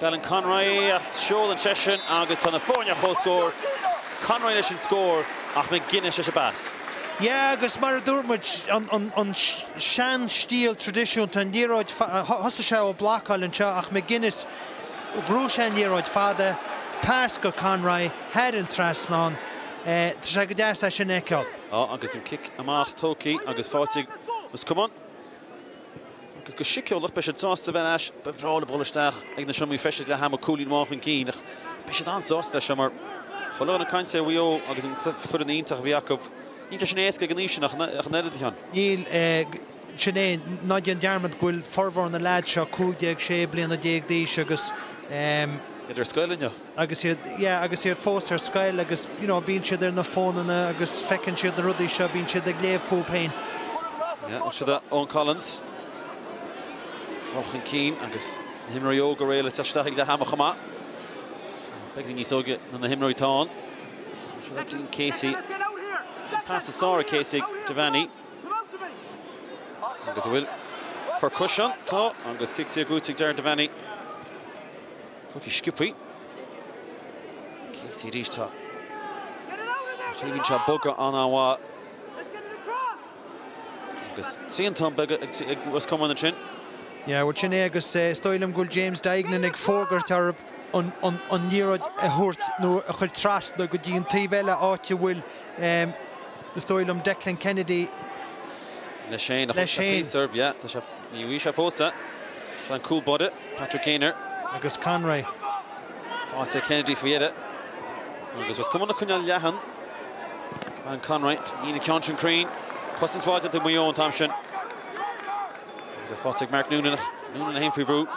C: Alan Conroy ach seolann seisean agus tá na foirne ar comhscór. Conroy leis an scór ach McGuinness leis an bpas.
D: Yeah agus mar a dúirt muid an sean-stíl traidisiúnta, an liathróid, thosaigh sé ó blocáil anseo ach McGuinness, ghnóthaigh sé an liathróid fada, pas go Conroy, thar an trasnán. Tá sé go deas é sin a fheiceáil.
C: Á agus an cic amach tógtha agus faighte ag Ros Comáin. Agus go síceolach, beidh siad sásta a bheith ar ais. Ba bhreá leo dul isteach ag na seomraí feistis leath ama cúilín amháin chun cinn ach beidh siad an-sásta leis seo mar chuile dhuine ag caint ar Mhaigh Eo agus an foireann iontach a bhí acu. Níl sé sin éasca ag an aois sin ach an oiread, a Sheáin.
D: Níl, sin é. Ná déan dearmad go bhfuil formhór na leaids seo 15, 16 bliana d'aois agus.
C: Iad ar scoil inniu.
D: Agus iad, yeah, agus iad fós ar scoil agus, you know, bíonn siad ar na fónanna agus feiceann siad na rudaí seo, bíonn siad ag léamh fúthu féin.
C: Yeah, siad Eoin Collins. Dul chun cinn agus na himreoirí óga réidh le teacht isteach ag leath ama chomh maith. Beagáinín níos óige ná na himreoirí atá ann. Siad Dean Casey. Pas is fearr ag Casey Devaney. Agus a bhfuil percussion tá agus cic saor gnóite ag Darren Devaney. Tógtha sciobtha. Casey arís tá. Bíonn sé ag bogadh an-mhaith. Agus triantán beag ag Ros Comáin ansin.
D: Yeah, bhuel sin é agus is dóigh liom go bhfuil James Duignan ag fógairt orthu an liathróid a thabhairt nó a chur trasna go dtí an taobh eile áit a bhfuil is dóigh liom Declan Kennedy
C: leis féin. Leis féin. Yeah, tá sé, ní bhí sé fós. An cúl báire, Patrick Gaynor.
D: Agus Conroy.
C: Faighte Kennedy faoi dheireadh. Agus Ros Comáin ag coinneáil leathan. An Conroy, níl an ceann sin cruinn. Cosaint mhaith déanta ag Maigh Eo an t-am sin. Agus é faighte ag Mark Noonan. Noonan é féin faoi bhrú.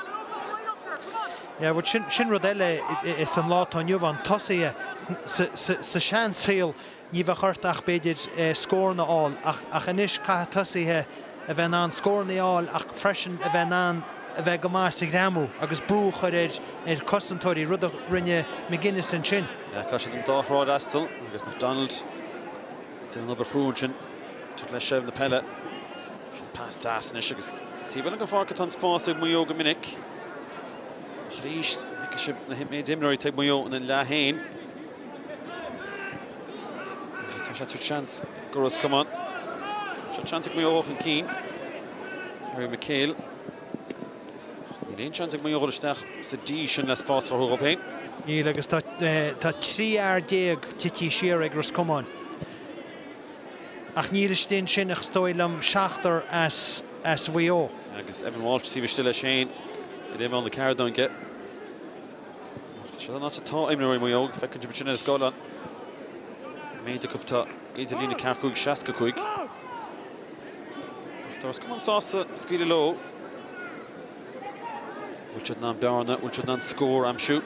D: Yeah, but sin, sin rud eile is an lá atá inniu ann, tosaithe sa, sa, sa seansaol Ní bheadh ort ach, b'fhéidir, scóranna a fháil, ach anois caithfidh tosaithe a bheith in ann scóranna a fháil ach freisin a bheith in ann a bheith go maith sa ghreamú agus brú a chur ar chosantóirí, rud a rinne McGuinness ansin.
C: Caithfidh siad an dá thrá a fhreastal agus McDonald ag déanamh an obair chrua ansin. Tabhairt leis seilbh na peile. Sin pas deas anois agus taobh eile den pháirc atá an spás ag Maigh Eo go minic. Arís, feicfidh sibh na méid imreoirí atá ag Maigh Eo ina leath féin. Tá sé tabhairt seans go Ros Comáin. Seo seans ag Maigh Eo chun cinn. Harry McHale. Níl aon seans ag Maigh Eo dul isteach sa D sin le spás a chruthú dhóibh féin.
D: Níl agus tá 13 fhear tite siar ag Ros Comáin. Ach níl istigh ansin ach is dóigh liom seachtar as Mhaigh Eo.
C: Agus Evan Walsh taobh istigh leis féin ar imeall na cearnóige. Seo an áit atá imreoirí Mhaigh Eo agus feiceann sibh ansin ar an scáileán an méid acu atá idir líne 45 65. Ach tá Ros Comáin sásta scaoileadh leo. Bhfuil siad in ann bearna, bhfuil siad in ann scór a aimsiú?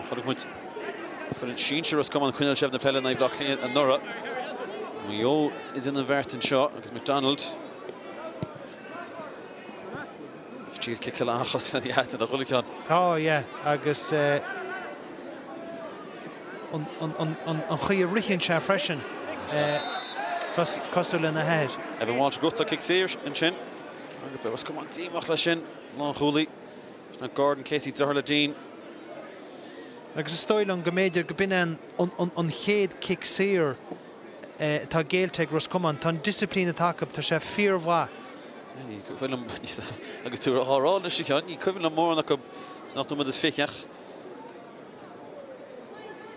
C: Chonaic muid foireann sinsir Ros Comáin coinneáil seilbh na peile in aghaidh Bhaile Átha Cliath anuraidh. Maigh Eo ag déanamh an bheart anseo agus McDonald. Stíl ciceála an-chosúil lena dhaid ina chuile cheann.
D: Tá, yeah, agus an chaoi a ritheann sé freisin, cosúil lena athair.
C: Evan Walsh ag gnóthachtáil cic saor ansin agus beidh Ros Comáin díomách leis sin, lánchúlaí. Sin Gordon Casey, deartháir le Dean.
D: Agus is dóigh liom go mb'fhéidir go b'in é an chéad cic saor atá géillte ag Ros Comáin. Tá an disciplín atá acu, tá sé fíormhaith.
C: Ní cuimhin liom, agus tú á rá anois a Sheáin, ní cuimhin liom mórán acu san ochtú nóiméad is 20 ach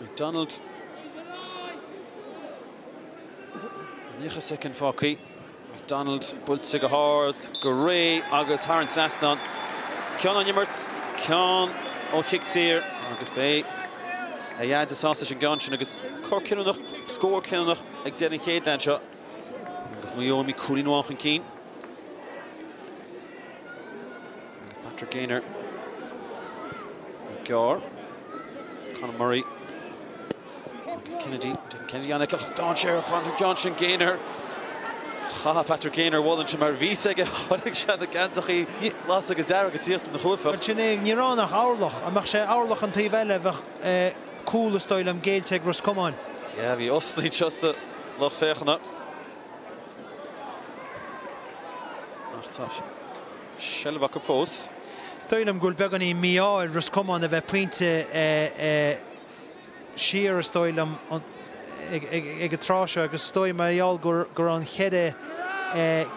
C: McDonald 90 soicind fágtha. McDonald buailte go hard, go réidh agus thar an trasnán. Ceann ón imirt, ceann ó chic saor agus beidh a dhaid sásta leis an gceann sin agus cor cinniúnach, scór cinniúnach ag deireadh an chéad leath anseo. Agus Maigh Eo imithe cúilín amháin chun cinn. Agus Patrick Gaynor gearr. Conor Murray agus Kennedy. Kennedy an ach dainséar an ceann sin Gaynor. Chaith Patrick Gaynor bhuel ansin mar bhí aige chonaic sé na geansachaí glas agus dearg ag tíocht ina chuaifeach.
D: Sin é, ní raibh ann ach orlach. Dá mbeadh sé orlach an taobh eile bheadh cúl is dóigh liom géillte ag Ros Comáin.
C: Yeah, bhí osna anseo sa lucht féachana. Ach tá seilbh acu fós.
D: Is dóigh liom go bhfuil beagáinín mí-ádh ar Ros Comáin a bheith pointe siar is dóigh liom ag an tráth seo agus is dóigh mar gheall go raibh an cheithre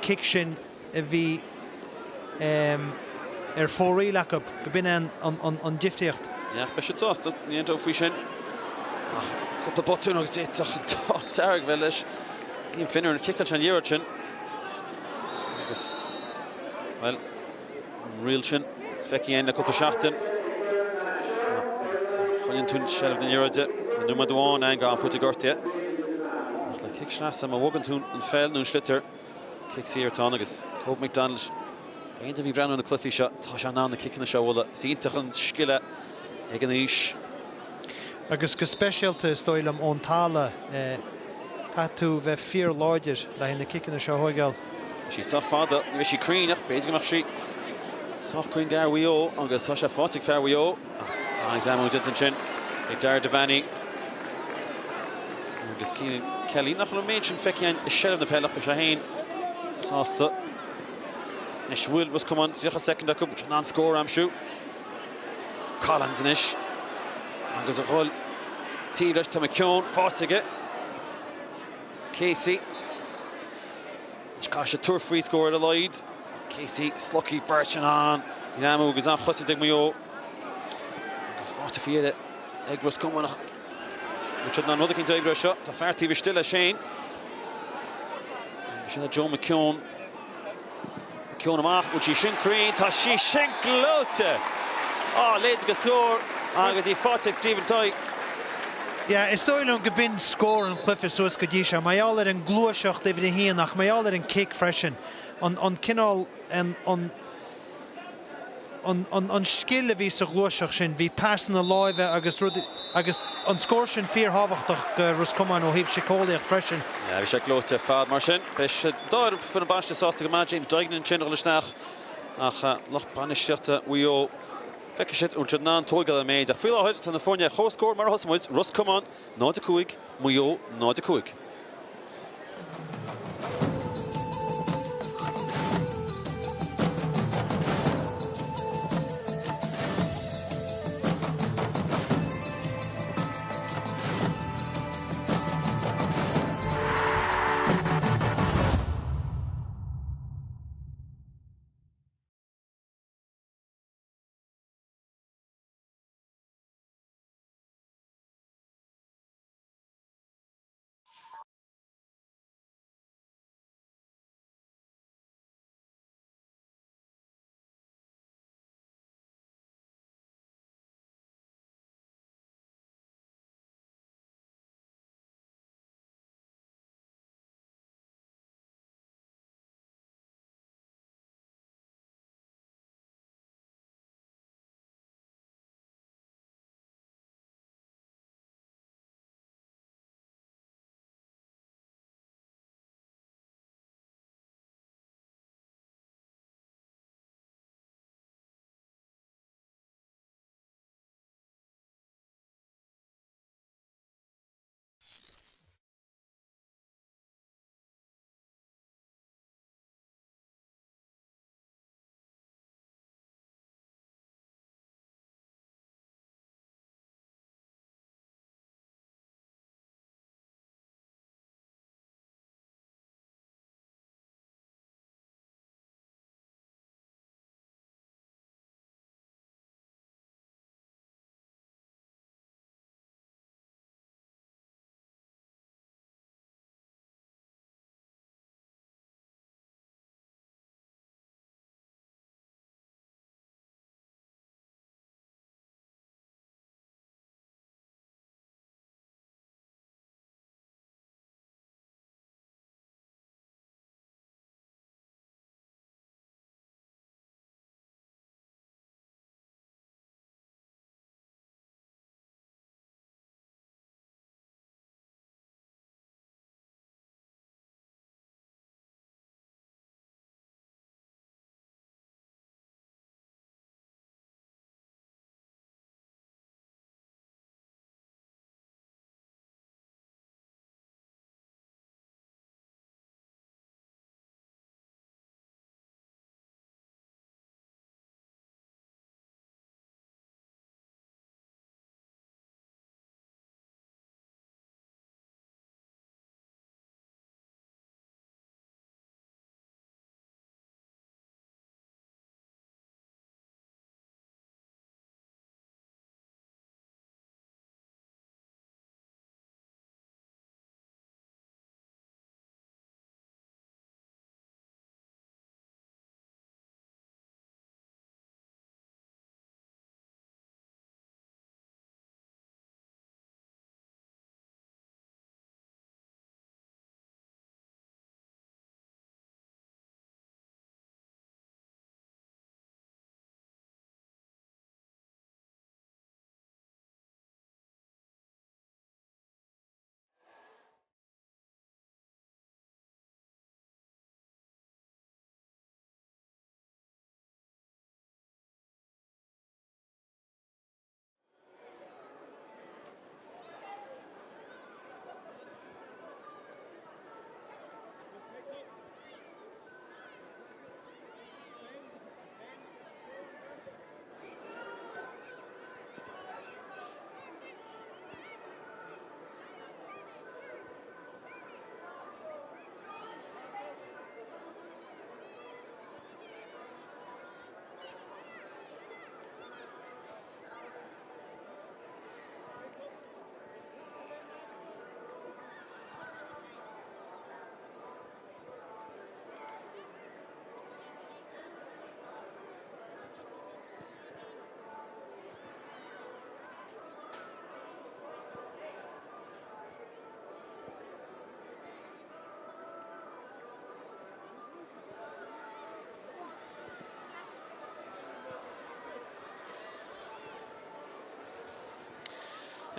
D: cic sin a bhí ar fóraoil acu, go b'in é an difríocht.
C: Yeah, beidh siad sásta, ní aon dabht faoi sin. Ach cúpla botún agus d'fhéadfadh an t-ádh dearg bheith leis. Liam Finneran ag ciceáil sé an liathróid sin. Agus, bhuel, an riail sin feicthe againn le cúpla seachtain. Choinníonn tú seilbh na liathróide nóiméad amháin ann go an pointe gortaithe. Ach le cic sleasa má bhogann tú an pheil nó an sliotar, Cic saor atá ann agus Kobe McDonald, aon duine a bhí ag breathnú ar na cluichí seo, tá sé in ann na ciceanna seo a bhualadh. Is iontach an scil é ag an aois.
D: Agus go speisialta, is dóigh liom, ón talamh, caithfidh tú bheith fíorláidir le haghaidh na ciceanna seo a thóigeáil.
C: Tá sí sách fada, ní bheidh sí cruinn ach b'fhéidir go mbeadh sí sách cruinn d'fhear Mhaigh Eo agus tá sé faighte ag fear Mhaigh Eo ach tá an greamú déanta ansin ag Darragh Devaney. Agus Cian Kelly, nach bhfuil an méid sin feicthe againn i seilbh na peile ach tá sé féin sásta. Anois bhfuil Ros Comáin 30 soicind acu in ann scór a aimsiú. Collins anois agus a dhul taobh leis tá McKeown faighte aige. Casey. Anois caithfidh siad tabhairt faoi scór ar a laghad. Casey slogtha beirt in ann greamú agus an-chosaint ag Maigh Eo. Agus faighte faoi dheireadh ag Ros Comáin ach bhfuil siad in ann rud eicínt a oibriú as seo. Tá fear taobh istigh leis féin. Sin é Joe McKeown. McKeown amach, bhfuil sí sin cruinn? Tá sí sin gleoite! Á, léide go scór agus í faighte ag Stephen Tighe.
D: Yeah, is dóigh liom go b'in scór an chluiche suas go dtí seo, mar gheall ar an gluaiseacht uimhir a haon ach mar gheall ar an cic freisin. An, an cineál, an, an, an, an scil a bhí sa ghluaiseacht sin, bhí pasanna láimhe agus rudaí, agus an scór sin fíorthábhachtach do Ros Comáin ó thaobh síceolaíocht freisin.
C: Yeah, bhí sé gleoite ar fad mar sin. Beidh siad dáiríre faoin bpaiste sásta go maith. James Duignan ansin a dhul isteach ach lucht bainistíochta Mhaigh Eo, feicfidh siad an bhfuil siad in ann tógáil ar an méid. Ach faoi láthair tá na foirne ar comhscór mar a thosaigh muid, Ros Comáin 0-5, Maigh Eo 0-5.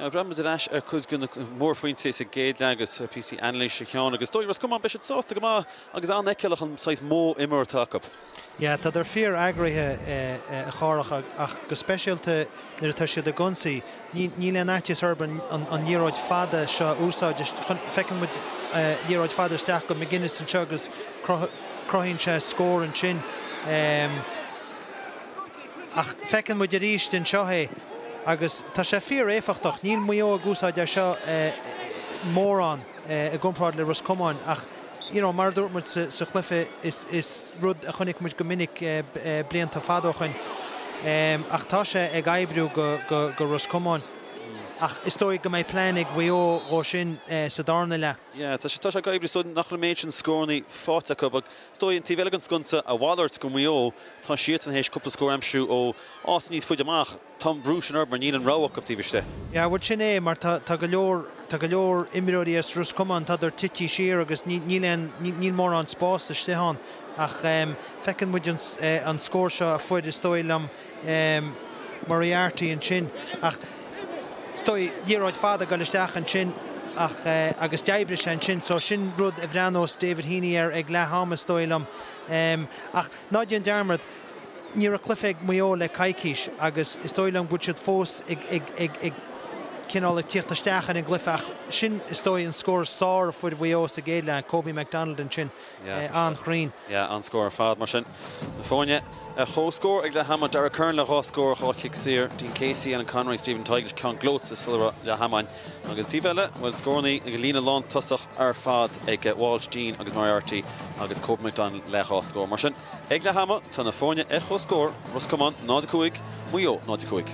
C: Breathnaíonn muid ar ais ar cuid de na mórphointí sa gcéad leath agus píosaí anailíse a Sheáin agus is dóigh Ros Comáin beidh siad sásta go maith agus an-fheiceálach an saghas modh imeartha atá acu.
D: Yeah, tádar fíor eagraithe a Chárthach ach go speisialta nuair atá siad ag ionsaí. Níl aon fhaitíos orthu an liathróid fada seo a úsáid. Feiceann muid liathróid fada isteach go McGuinness anseo agus cruthaíonn sé scór ansin. Ach feiceann muid arís anseo é agus tá sé fíor-éifeachtach. Níl Maigh Eo ag úsáid é seo mórán i gcomparáid le Ros Comáin ach you know mar a dúirt muid sa chluiche is rud a chonaic muid go minic blianta fada ó shoin. Ach tá sé ag oibriú go Ros Comáin. Ach is dóigh go mbeidh plean ag Mhaigh Eo dhó sin sa darna leath.
C: Yeah, tá sé tá sé ag oibriú so nach bhfuil an méid sin scórannaí faighte acu ach is dóigh an taobh eile den sconsa a mhalairt go Maigh Eo tá siadsan théis cúpla scór a aimsiú ó áit níos faide amach. Tá an brú sin orthu mar níl an rogha acu taobh istigh.
D: Yeah, bhuel sin é mar tá tá go leor tá go leor imreoirí as Ros Comáin tádar tití siar agus ní níl aon níl mórán spás istigh ann ach feiceann muid an an scór seo a fuair is dóigh liom Moriarty ansin ach is dóigh liathróid fada ag dul isteach ansin ach agus d'oibrigh sé ansin so sin rud a bhreathnós David Heaney air ag leath ama is dóigh liom ach ná déan dearmad ní raibh cluiche ag Maigh Eo le coicís agus is dóigh liom go bhfuil siad fós ag ag ag ag cineál ag tíocht isteach ar an gcluiche ach sin is dóigh an scór is fearr a fuair Mhaigh Eo sa gcéad leath, Kobe McDonald ansin. An-chruinn.
C: Yeah, an-scór ar fad mar sin. Na foirne ar comhscór ag leath ama, Darragh Curran le dhá scór, dhá chic saor, Dean Casey, Alan Conroy, Stephen Tighe ceann gleoite sula raibh leath ama ann. Agus an taobh eile, bhuel, scórannaí ag an líne lántosach ar fad ag Walsh, Deane agus Moriarty agus Kobe McDonald le dhá scór. Mar sin, ag leath ama, tá na foirne ar comhscór, Ros Comáin 0-5, Maigh Eo 0-5.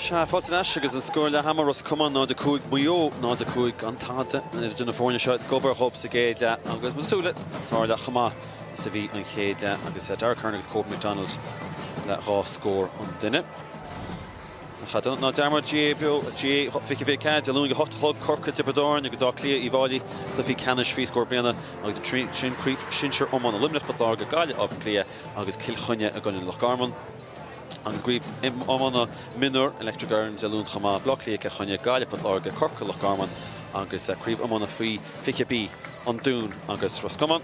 C: Sea, fáilte ar ais agus an scór leath ama, Ros Comáin 0-5, Maigh Eo 0-5, gan tada idir na foirne seo ag obair dhóibh sa gcéad leath agus muid ag súil le dara leath chomh maith is a bhí an chéad leath agus Darragh Curran agus Kobe McDonald le dhá scór an duine. Ach ná dearmad GAA Beo, GAA 2024, Dé Luain ag a 8 a chlog, Corcaigh, Tiobraid Árann agus Áth Cliath, Uíbh Fhailí, cluichí ceannais faoi scór bliana agus ansin Craobh Shinsir Iomána Luimneach, Port Láirge, Gaillimh, Áth Cliath agus Cill Chainnigh i gcoinne Loch Garman. Agus i gCraobh Iomána Mionúr Electric Ireland Dé Luain chomh maith, Baile Átha Cliath, Cill Chainnigh, Gaillimh, Port Láirge, Corcaigh, Loch Garman agus Craobh Iomána Faoi 20 B, An Dún agus Ros Comáin.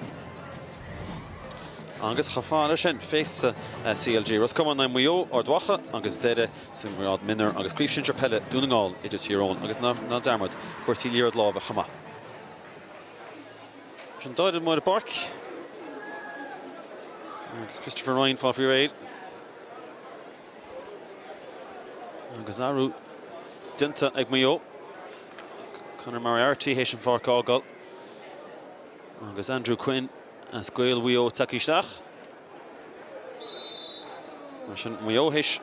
C: Agus chomh fada leis sin, féasta CLG Ros Comáin in aghaidh Mhaigh Eo, Ard Mhacha agus Doire sa ngrád mionúr agus Craobh Shinsir Peile Dún na nGall idir Tír Eoghain agus ná dearmad cúrsaí liathróid láimhe chomh maith. Sin dá fhoireann amuigh ar an bpáirc. Agus Christopher Ryan fá faoi réir. Agus athrú déanta ag Maigh Eo. Conor Moriarty théis an pháirc a fhágáil. Agus Andrew Quinn as Gaeil Mhaigh Eo tagtha isteach. Mar sin Maigh Eo théis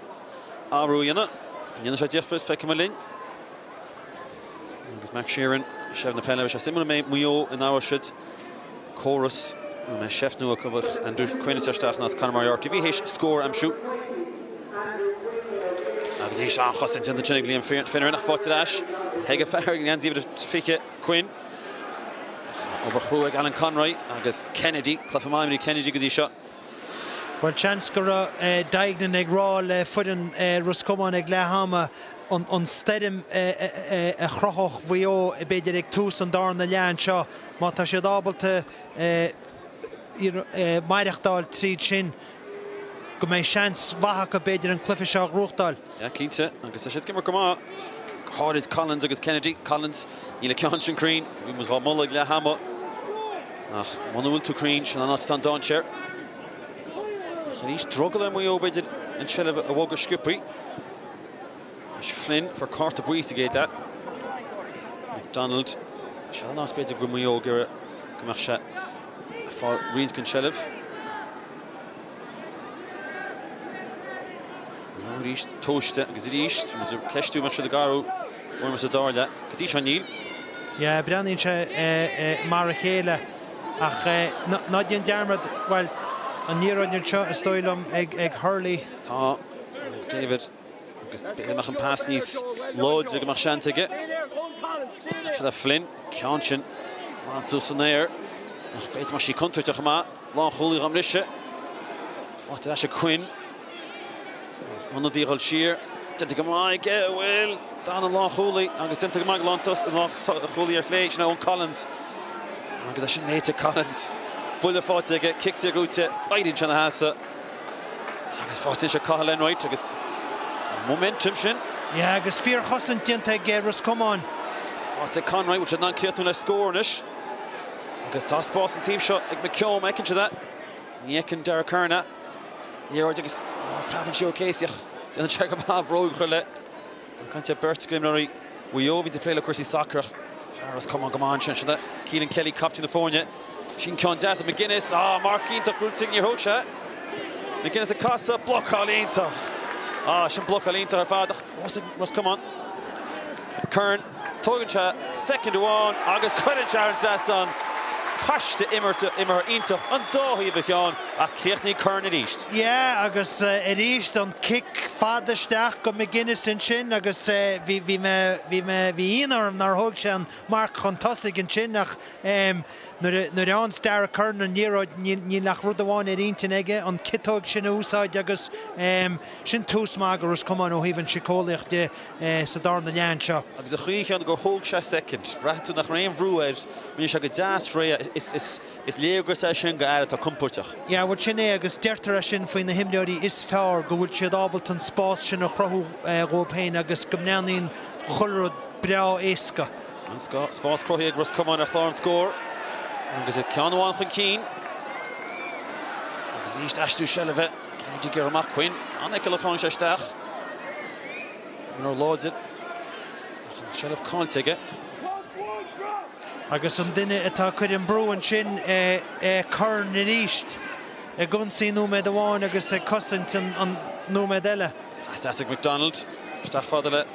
C: athrú a dhéanamh. An ndéanfaidh sé difear, feicfidh muid linn. Agus Mac Sheerin, seilbh na peile, beidh sé suimiúil an mbeidh Maigh Eo in ann siad córas an mbeidh seift nua acu Andrew Quinn ag isteach in áit Conor Moriarty. Bhí théis scór a aimsiú. Agus arís an-chosaint déanta ansin ag Liam Finneran ach faighte ar ais ag an fear i ngeansaí uimhir 20, Quinn. Obair chrua ag Alan Conroy agus Kennedy, cluiche maith ag Kennedy go dtí seo.
D: Bhuel, seans go raibh Duignan ag rá le foireann Ros Comáin ag leath ama an stoirm a chruthódh Mhaigh Eo b'fhéidir ag tús an darna leath anseo, má tá siad ábalta maireachtáil tríd sin, go mbeidh seans mhaith acu b'fhéidir an cluiche seo a ghnóthachtáil.
C: Yeah, cinnte, agus tá siad ag imirt go maith, go háirid Collins agus Kennedy. Collins, níl an ceann sin cruinn, bhí muid dhá mholadh ag leath ama, ach muna bhfuil tú cruinn, sin an áit atá an dainséar. Ach arís, drogall ar Mhaigh Eo, b'fhéidir, an tseilbh a bhogadh sciobthaí. Anois Flynn, fuair cárta buí sa gcéad leath. McDonald, sin an áit b'fhéidir go bhfuil Maigh Eo ag iarraidh go mbeadh sé ag fáil roinnt den tseilbh. Arís tomhaiste agus arís muid ag ceistiú an mbeadh siad ag athrú uaim sa dara leath. Go dtí seo níl.
D: Yeah, breathnaíonn sé mar a chéile ach ná déan dearmad, bhuel, an liathróid anseo is dóigh liom ag Hurley.
C: Tá David agus b'fhéidir go mbeadh an pas níos láidre go mbeadh seans aige. Seo le Flynn, ceann sin glan suas san aer ach b'fhéidir go mbeadh sí contúirteach chomh maith. Lánchúlaí dhá mbriseadh. Faighte ar ais ag Quinn. Ionadaí a dhul siar. Déanta go maith aige, bhuel, d'fhan an lánchúlaí agus déanta go maith ag lánchúlaí ar chlé, sin é Eoin Collins. Agus é sin léite ag Collins. Buille faighte aige, cic saor gnóite, éiríonn sé ina sheasamh. Agus faighte anois ag Cathal Enright agus an momentum sin.
D: Yeah, agus fíorchosaint déanta ag Ros Comáin.
C: Faighte ag Conroy, bhfuil siad in ann críochnú le scór anois? Agus tá spás an taobh seo ag McKeown, má fheiceann siad é. Ní fheiceann Darragh Curran é. Liathróid agus preabann sí ó Casey ach déanann sé go maith a bhróg a chur léi. Ag caint ar beirt d'imreoirí Mhaigh Eo a bhíonn ag plé le cúrsaí sacair ach fear Ros Comáin go maith ansin. Sin é Keelan Kelly, captaen na foirne. Sin ceann deas ag McGuinness. Ah, marc iontach gnóite, níor thóg sé. McGuinness ag casadh, blocáil iontach. Ah, sin blocáil iontach ar fad ach fós ag Ros Comáin. Curran. Tógann sé soicind amháin agus cuireann sé thar an trasnán. Paiste imeartha iontach an dá thaobh a Sheáin ach chríochnaigh Curran arís.
D: Yeah agus arís an cic fada isteach go McGuinness ansin agus bhí bhí mé bhí mé bhí ionadh orm nár thóg sé an marc chun tosaigh ansin ach nuair a nuair a fhaigheanns Darragh Curran an liathróid níl níl ach rud amháin ar intinn aige an ciotóg sin a úsáid agus sin tús maith go Ros Comáin ó thaobh an síceolaíocht de. sa darna leath anseo.
C: Agus an chaoi chéanna gur thóg sé soicind, bhraith tú nach raibh aon bhrú air, rinne sé go deas réidh, is léargas é sin go fhear atá compóirteach.
D: Yeah, bhuel sin é agus deirtear é sin faoi na himreoirí is fearr, go bhfuil siad ábalta an spás sin a chruthú dhóibh féin agus go mbreathnaíonn chuile rud breá éasca.
C: An spás cruthaithe ag Ros Comáin ar chlár an scóir agus iad ceann amháin chun cinn. Agus arís aistriú seilbhe, Kennedy ag iarraidh amach Quinn, an-fheiceálach tháinig sé isteach. Imreoir láidir ach an tseilbh caillte aige.
D: Agus an duine atá ag cur an brú ansin Curran arís ag ionsaí nóiméad amháin agus ag cosaint an nóiméad eile.
C: Pas deas ag McDonald. Isteach fada le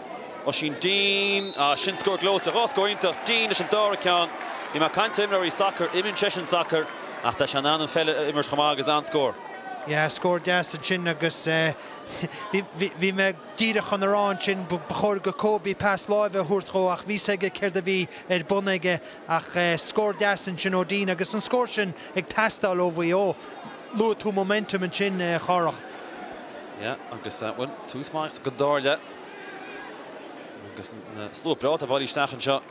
C: Oisín Deane. Ah, sin scór gleoite. 2 scór iontach. Deane leis an dara ceann. Bhí mé ag caint ar imreoirí sacair. Imríonn seisean sacar ach tá sé in ann an pheil a imirt chomh maith agus an-scór.
D: Yeah, scór deas ansin agus bhí mé díreach chun a rá ansin ba chóir go Kobe pas láimhe a thabhairt dhó ach bhí 's aige céard a bhí ar bun aige ach scór deas ansin ó Deane agus an scór sin ag teastáil ó Mhaigh Eo. Luaigh tú momentum ansin, a Chárthach.
C: Yeah, agus bhuel, tús maith don dara leath. Agus an slua breá atá bailithe isteach anseo.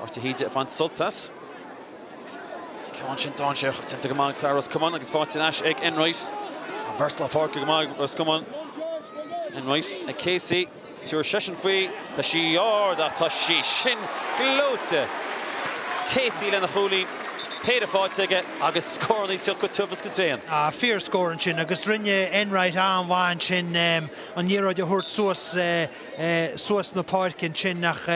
C: Páirc de hÍde ag baint sult as. Ceann sin dainséarach déanta go maith ag fear Ros Comáin agus faighte ar ais ag Enright. Tá an bheirt lár páirce go maith ag Ros Comáin. Enright ag Casey. Tabharfaidh seisean faoi. Tá sí ard ach tá sí sin gleoite! Casey lena chúilín, péire faighte aige agus scóranna ag teacht go tiubh is go tréan.
D: Fíor scór ansin agus rinne Enright an-mhaith ansin an liathróid a thabhairt suas suas na páirce ansin ach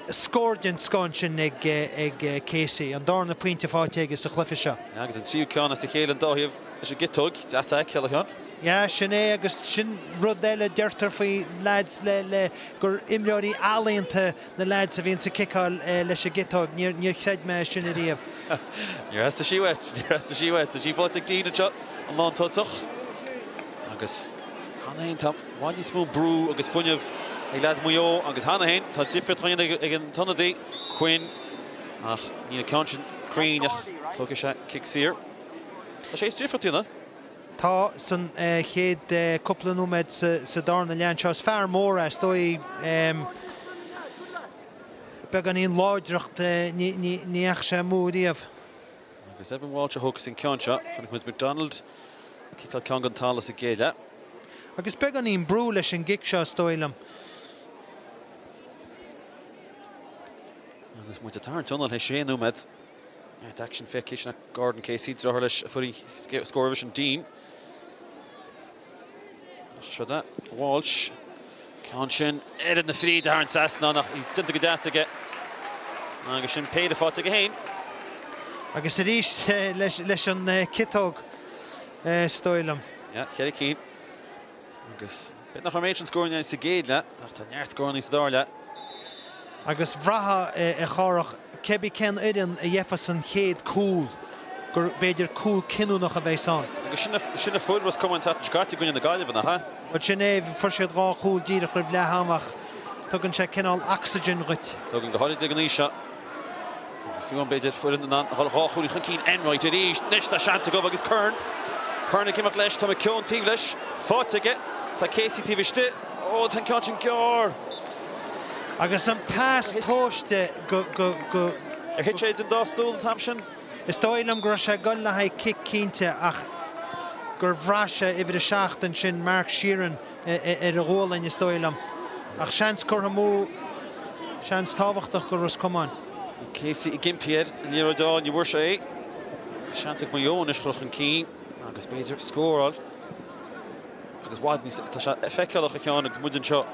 D: scór den scoth ansin ag Casey. An darna pointe faighte aige sa chluiche seo.
C: Agus an tríú ceann as a chéile an dá thaobh leis an gciotóg. Deas a fheiceáil, a Sheáin.
D: Yeah, sin é agus sin rud eile a deirtear faoi leaids le, le, gur imreoirí ealaíonta na leaids a bhíonns ag ciceáil leis an gciotóg. Níor, níor chreid mé é sin ariamh.
C: Níor theastaigh sí uait, níor theastaigh sí uait. Tá sí faighte ag Deane anseo, an lántosach. Agus cheana féin tá i bhfad níos mó brú agus fuinneamh ag leaids Mhaigh Eo agus cheana féin tá difríocht á dhéanamh ag an t-ionadaí, Quinn, ach níl an ceann sin cruinn ach tógfaidh sé cic saor. Tá sé is difríocht a dhéanamh.
D: Tá san chéad cúpla nóiméad sa darna leath anseo. Is fear mór é, is dóigh. Beagáinín láidreacht, ní dheachaigh sé amú riamh.
C: Agus Evan Walsh a thógfas an ceann seo. Chonaic muid McDonald ag ciceáil ceann den talamh sa gcéad leath.
D: Agus beagáinín brú leis an gcic seo, is dóigh liom.
C: Agus muid ag tarraingt anall théis sé nóiméad. Neart aicsin feicthe sin ach Gordon Casey, deartháir leis a fuair an scór roimhe sin, Dean. Ach seo é Walsh. Ceann sin oiread na fríde thar an trasnán ach í déanta go deas aige. Agus sin péire faighte aige féin.
D: Agus arís leis an ciotóg, is dóigh liom.
C: Yeah, cheithre cinn. Agus b'fhéidir nach raibh an méid sin scóranna sa gcéad leath, ach tá neart scóranna sa dara leath.
D: Agus bhraithfeá, a Chárthach, cébí cén fhoireann a gheibheas an chéad cúl, gur b'fhéidir cúl cinniúnach a bheas ann.
C: Agus sin a fuair Ros Comáin an tseachtain seo caite i gcoinne na Gaillimhe, nach ea?
D: Bhuel, sin é, fuair siad 2 chúl díreach roimh leath ama ach tugann sé cineál ocsaigin dhuit.
C: Tugann, go háirid ag an aois seo. Fiú amháin b'fhéidir foireann in ann a dhul 2 chúilín chun cinn. Enright arís. Anois tá seans acu agus Curran. Curran ag imeacht leis. Tá McKeown taobh leis. Faighte aige. Tá Casey taobh istigh. Ó, tá an ceann sin gearr.
D: Agus an pas tomhaiste go, go, go.
C: Ar thit sé idir an dá stól an t-am sin?
D: Is dóigh liom go raibh sé ag dul le haghaidh cic cinnte ach gur bhraith sé uimhir a 7 ansin, Mark Sheerin, ar a ghualainn, is dóigh liom. Ach seans curtha amú, seans tábhachtach do Ros Comáin.
C: Bhí Casey ag impí air an liathróid a fháil, ní bhfuair sé é. Seans ag Maigh Eo anois chur chun cinn agus b'fhéidir scóráil. Agus i bhfad níos, tá sé feiceálach a Sheáin agus muid anseo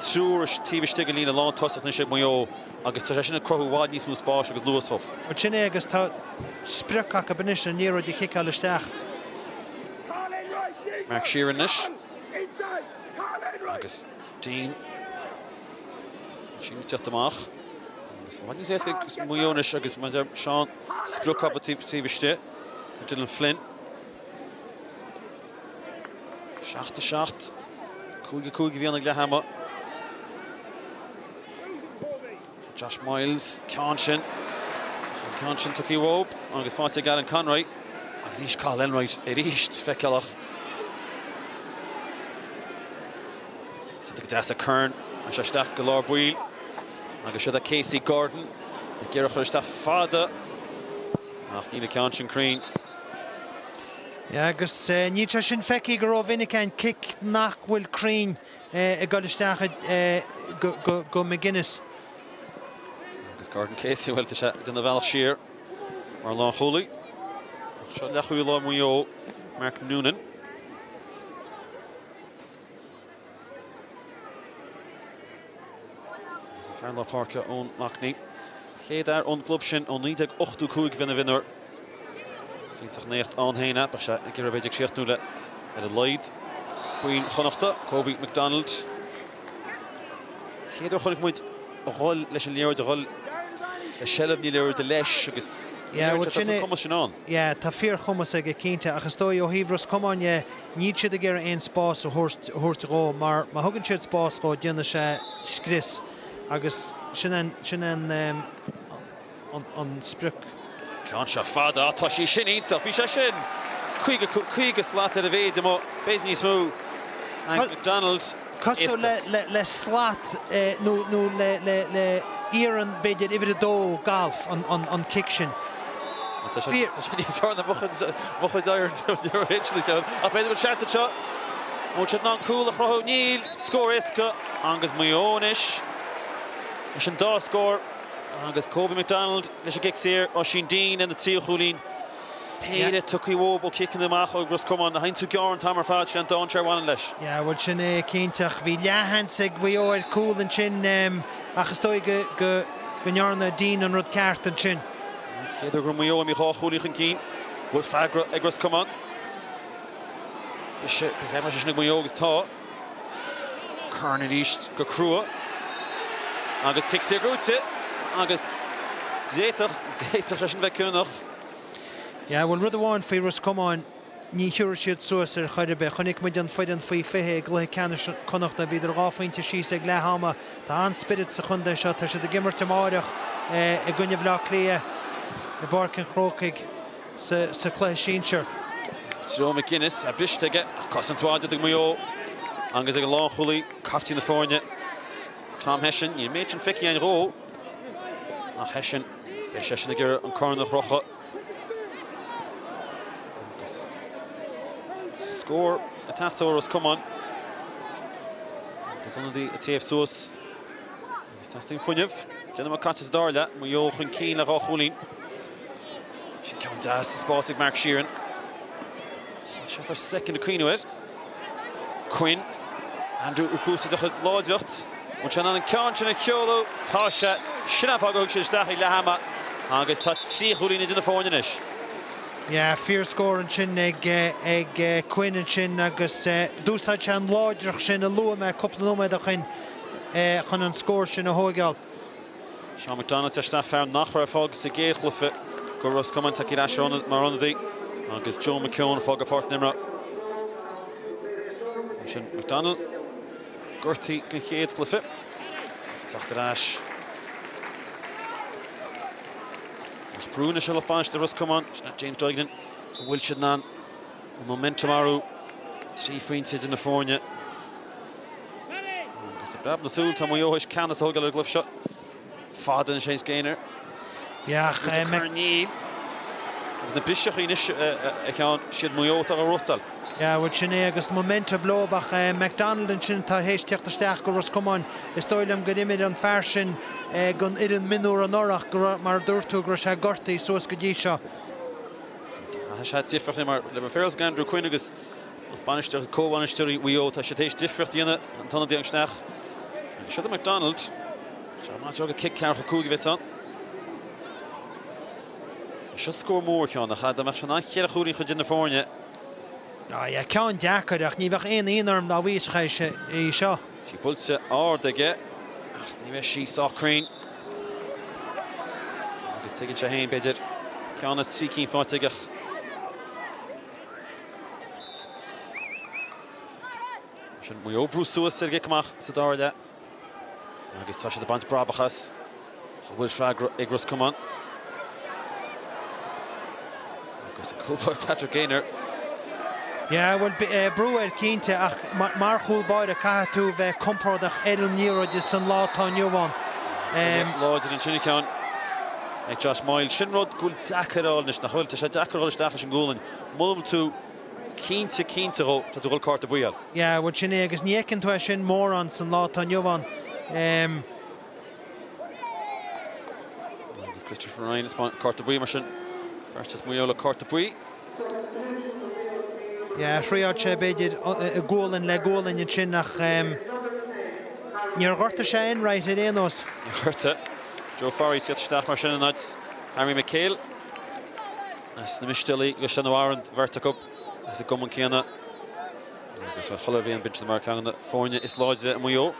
C: triúr taobh istigh den líne lántosach anois ag Maigh Eo agus tá sé sin ag cruthú i bhfad níos mó spáis agus luas dhóibh.
D: Bhuel sin é agus tá sprioc acu anois an liathróid a chiceáil isteach.
C: Mark Sheerin anois agus Deane. Sin ag teacht amach. Agus i bhfad níos éasca ag Maigh Eo anois agus mar a deir Seán sprioc acu taobh istigh. Dylan Flynn. 7 7. 5 5 a bhí ann ag leath ama. Josh Myles, ceann sin. An ceann sin tugtha uathu agus faighte ag Alan Conroy. Agus anois Cathal Enright arís feiceálach. Déanta go deas ag Curran. Agus sé isteach go lár baill. Agus siod é Casey Gordon ag iarraidh chur isteach fada. Ach níl an ceann sin cruinn.
D: Agus níl sé sin feicthe go rómhinic an cic nach bhfuil cruinn. ag dul isteach go McGuinness.
C: Agus Gordon Casey, bhuel, tá sé ag déanamh a bhealach siar mar lánchúlaí. Seo leathchúlaí láir Mhaigh Eo, Mark Noonan. Agus an fear lár páirce Eoin Loughney. Chéad fhear ón gclub sin ó 1985 a bheith ina mhionúr. Is iontach an éacht ann féin é. Beidh sé ag iarraidh b'fhéidir críochnú le ar a laghad. Buíon Chonnachta, Kobe McDonald. Chéad uair a chonaic muid a dhul leis an liathróid, a dhul le seilbh na liathróide leis agus léiríonn sé tá an cumas sin ann.
D: Yeah, tá fíorchumas aige cinnte ach is dóigh ó thaobh Ros Comáin dhe, níl siad ag iarraidh aon spás a thabhairt dhó mar má thugann siad spás dhó déanfaidh sé scrios agus sin an, sin an, an sprioc.
C: Ceann seo fada, tá sí sin iontach, bhí sé sin 50, 50 slat ar a mhéid amuigh, b'fhéidir níos mó. Hank McDonald,
D: Cosúil le, le slat nó, nó le, le, le iarann b'fhéidir uimhir a dó galf an, an, an cic sin.
C: Tá sé, tá sé níos fearr ná mo chuid, mo chuid irons, ní raibh aon slí ceann. Ach b'fhéidir go bhfuil seans anseo. An bhfuil siad in ann cúl a chruthú? Níl. Scór éasca agus Maigh Eo anois leis an dá scór. Agus Kobe McDonald leis an gcic saor, Oisín Deane lena tríú chúilín. Péire tugtha uathu ó chiceanna amach ó Ros Comáin. A théann tú gearr an t-am ar fad, sin an dainséar a bhaineann leis.
D: Yeah, bhuel sin é cinnte ach bhí leathsheans ag Mhaigh Eo ar cúl ansin ach is dóigh go go go ndearna Deane an rud ceart ansin.
C: Chéad uair go raibh Maigh Eo imithe dhá chúilín chun cinn. Bhfuil freagra ag Ros Comáin? Ba cheart mar sin ag Maigh Eo agus tá. Curran arís go crua agus cic saor gnóite agus d'fhéadfadh, d'fhéadfadh sé sin bheith cinniúnach.
D: Yeah, bhuel rud amháin faoi Ros Comáin, ní thiúrfaidh siad suas ar chor ar bith. Chonaic muid an foireann faoi 20 i gcluiche ceannais Connachta, bhíodar dhá phointe síos ag leath ama. Tá an-spiorad sa chontae seo, tá siad ag imirt amáireach i gcoinne Bhaile Átha Cliath i bPáirc an Chrócaigh. sa chluiche sinsir.
C: Joe McGuinness é briste aige ach cosaint mhaith ag Maigh Eo agus ag an lánchúlaí, captaen na foirne, Tom Hession. Níl an méid sin feicthe againn dhó ach Hession, beidh seisean ag iarraidh an corn a chrochadh. Agus scór ag teastáil ó Ros Comáin. Agus ionadaí ag téamh suas. Agus teastaíonn fuinneamh. 10 nóiméad caite sa dara leath. Maigh Eo chun cinn le dhá chúilín. Sin ceann deas sa spás ag Mark Sheerin. Seo for soicind ag cuimhniú air. Quinn. Andrew ag úsáid a chuid láidreacht. An bhfuil sé in ann an ceann sin a sheoladh? Tá sé. Sin an fáth gur thug siad isteach ag leath ama agus tá trí chúilín idir na foirne anois.
D: Yeah, fíorscór ansin ag ag Quinn ansin agus d'úsáid sé an láidreacht sin a luaigh mé cúpla nóiméad ó shin. chun an scór sin a thóigeáil.
C: Seán McDonald isteach, fear nach raibh ar fáil sa gcéad chluiche do Ros Comáin, tagtha ar ais mar ionadaí agus Joe McKeown ag fágáil páirc na himeartha. Ansin McDonald gortaithe don chéad chluiche. Teacht ar ais. Ach brú anois ar lucht bainistithe Ros Comáin, sin James Duignan, an bhfuil siad in ann an momentum a athrú. Trí phointe idir na foirne. Agus i bpreab na súl tá Maigh Eo théis ceannas a thógáil ar an gcluiche seo. Fada anois James Gaynor. Níl. Agus na biseacha anois a Sheáin, siad Maigh Eo atá á reáchtáil.
D: Yeah, bhuel sin é agus momentum leo ach McDonald ansin atá théis teacht isteach go Ros Comáin. Is dóigh liom gur imir an fear sin don fhoireann mionúr anuraidh ach go raibh, mar a dúirt tú, go raibh sé gortaithe suas go dtí seo.
C: Tá sé difríocht mar le bheith féaráilte Andrew Quinn agus Bainisteoir agus comhbhainisteoirí Mhaigh Eo, tá siad théis difríocht a dhéanamh, an t-ionadaí isteach. Agus seo do McDonald. Seo amach gur cic ceathracha 5 a bheas ann. Seo scór mór, a Sheáin, ach dá mbeadh sé in ann cheithre chúilín chun cinn na foirne.
D: Ah yeah, ceann deacair ach ní bheadh aon ionadh orm dá bhfaigheadh sé í seo.
C: Sí buailte ard aige ach ní raibh sí sách cruinn. Agus tuigeann sé féin, b'fhéidir, ceann as trí cinn faighte aige ach Sin Maigh Eo ag brú suas ar an gcic amach sa dara leath agus tá siad ag baint brabach as. An bhfuil freagra ag Ros Comáin? Agus an cúl báire Patrick Gaynor.
D: Yeah, bhuel, brú air cinnte ach mar chúl báire caithfidh tú bheith compordach ar an liathróid san lá atá inniu ann.
C: Láidir ansin a Sheáin ag Josh Moyle. Sin rud go bhfuil deacair a fháil anois, nach bhfuil? Tá sé deacair a dhul isteach leis an ngualainn. Mura bhfuil tú cinnte, cinnte dhó, tá tú ag dul cárta buí a fháil.
D: Yeah, bhuel sin é agus ní fheiceann tú é sin mórán san lá atá inniu ann.
C: Agus Christopher Ryan ag spáint cárta buí mar sin. Beirt as Maigh Eo le cárta buí.
D: Yeah, thriáil sé b'fhéidir gualainn le gualainn ansin ach níor ghortaigh sé Enright ar aon nós.
C: Níor ghortaigh. Joe Farry ag tíocht isteach mar sin in áit Harry McHale. As na Mistéalaigh agus Seanadh Árann, beirt acu as an gcumann céanna. Agus bhuel, chuile bhliain bíonn siad mar ceann de na foirne is láidre i Maigh Eo.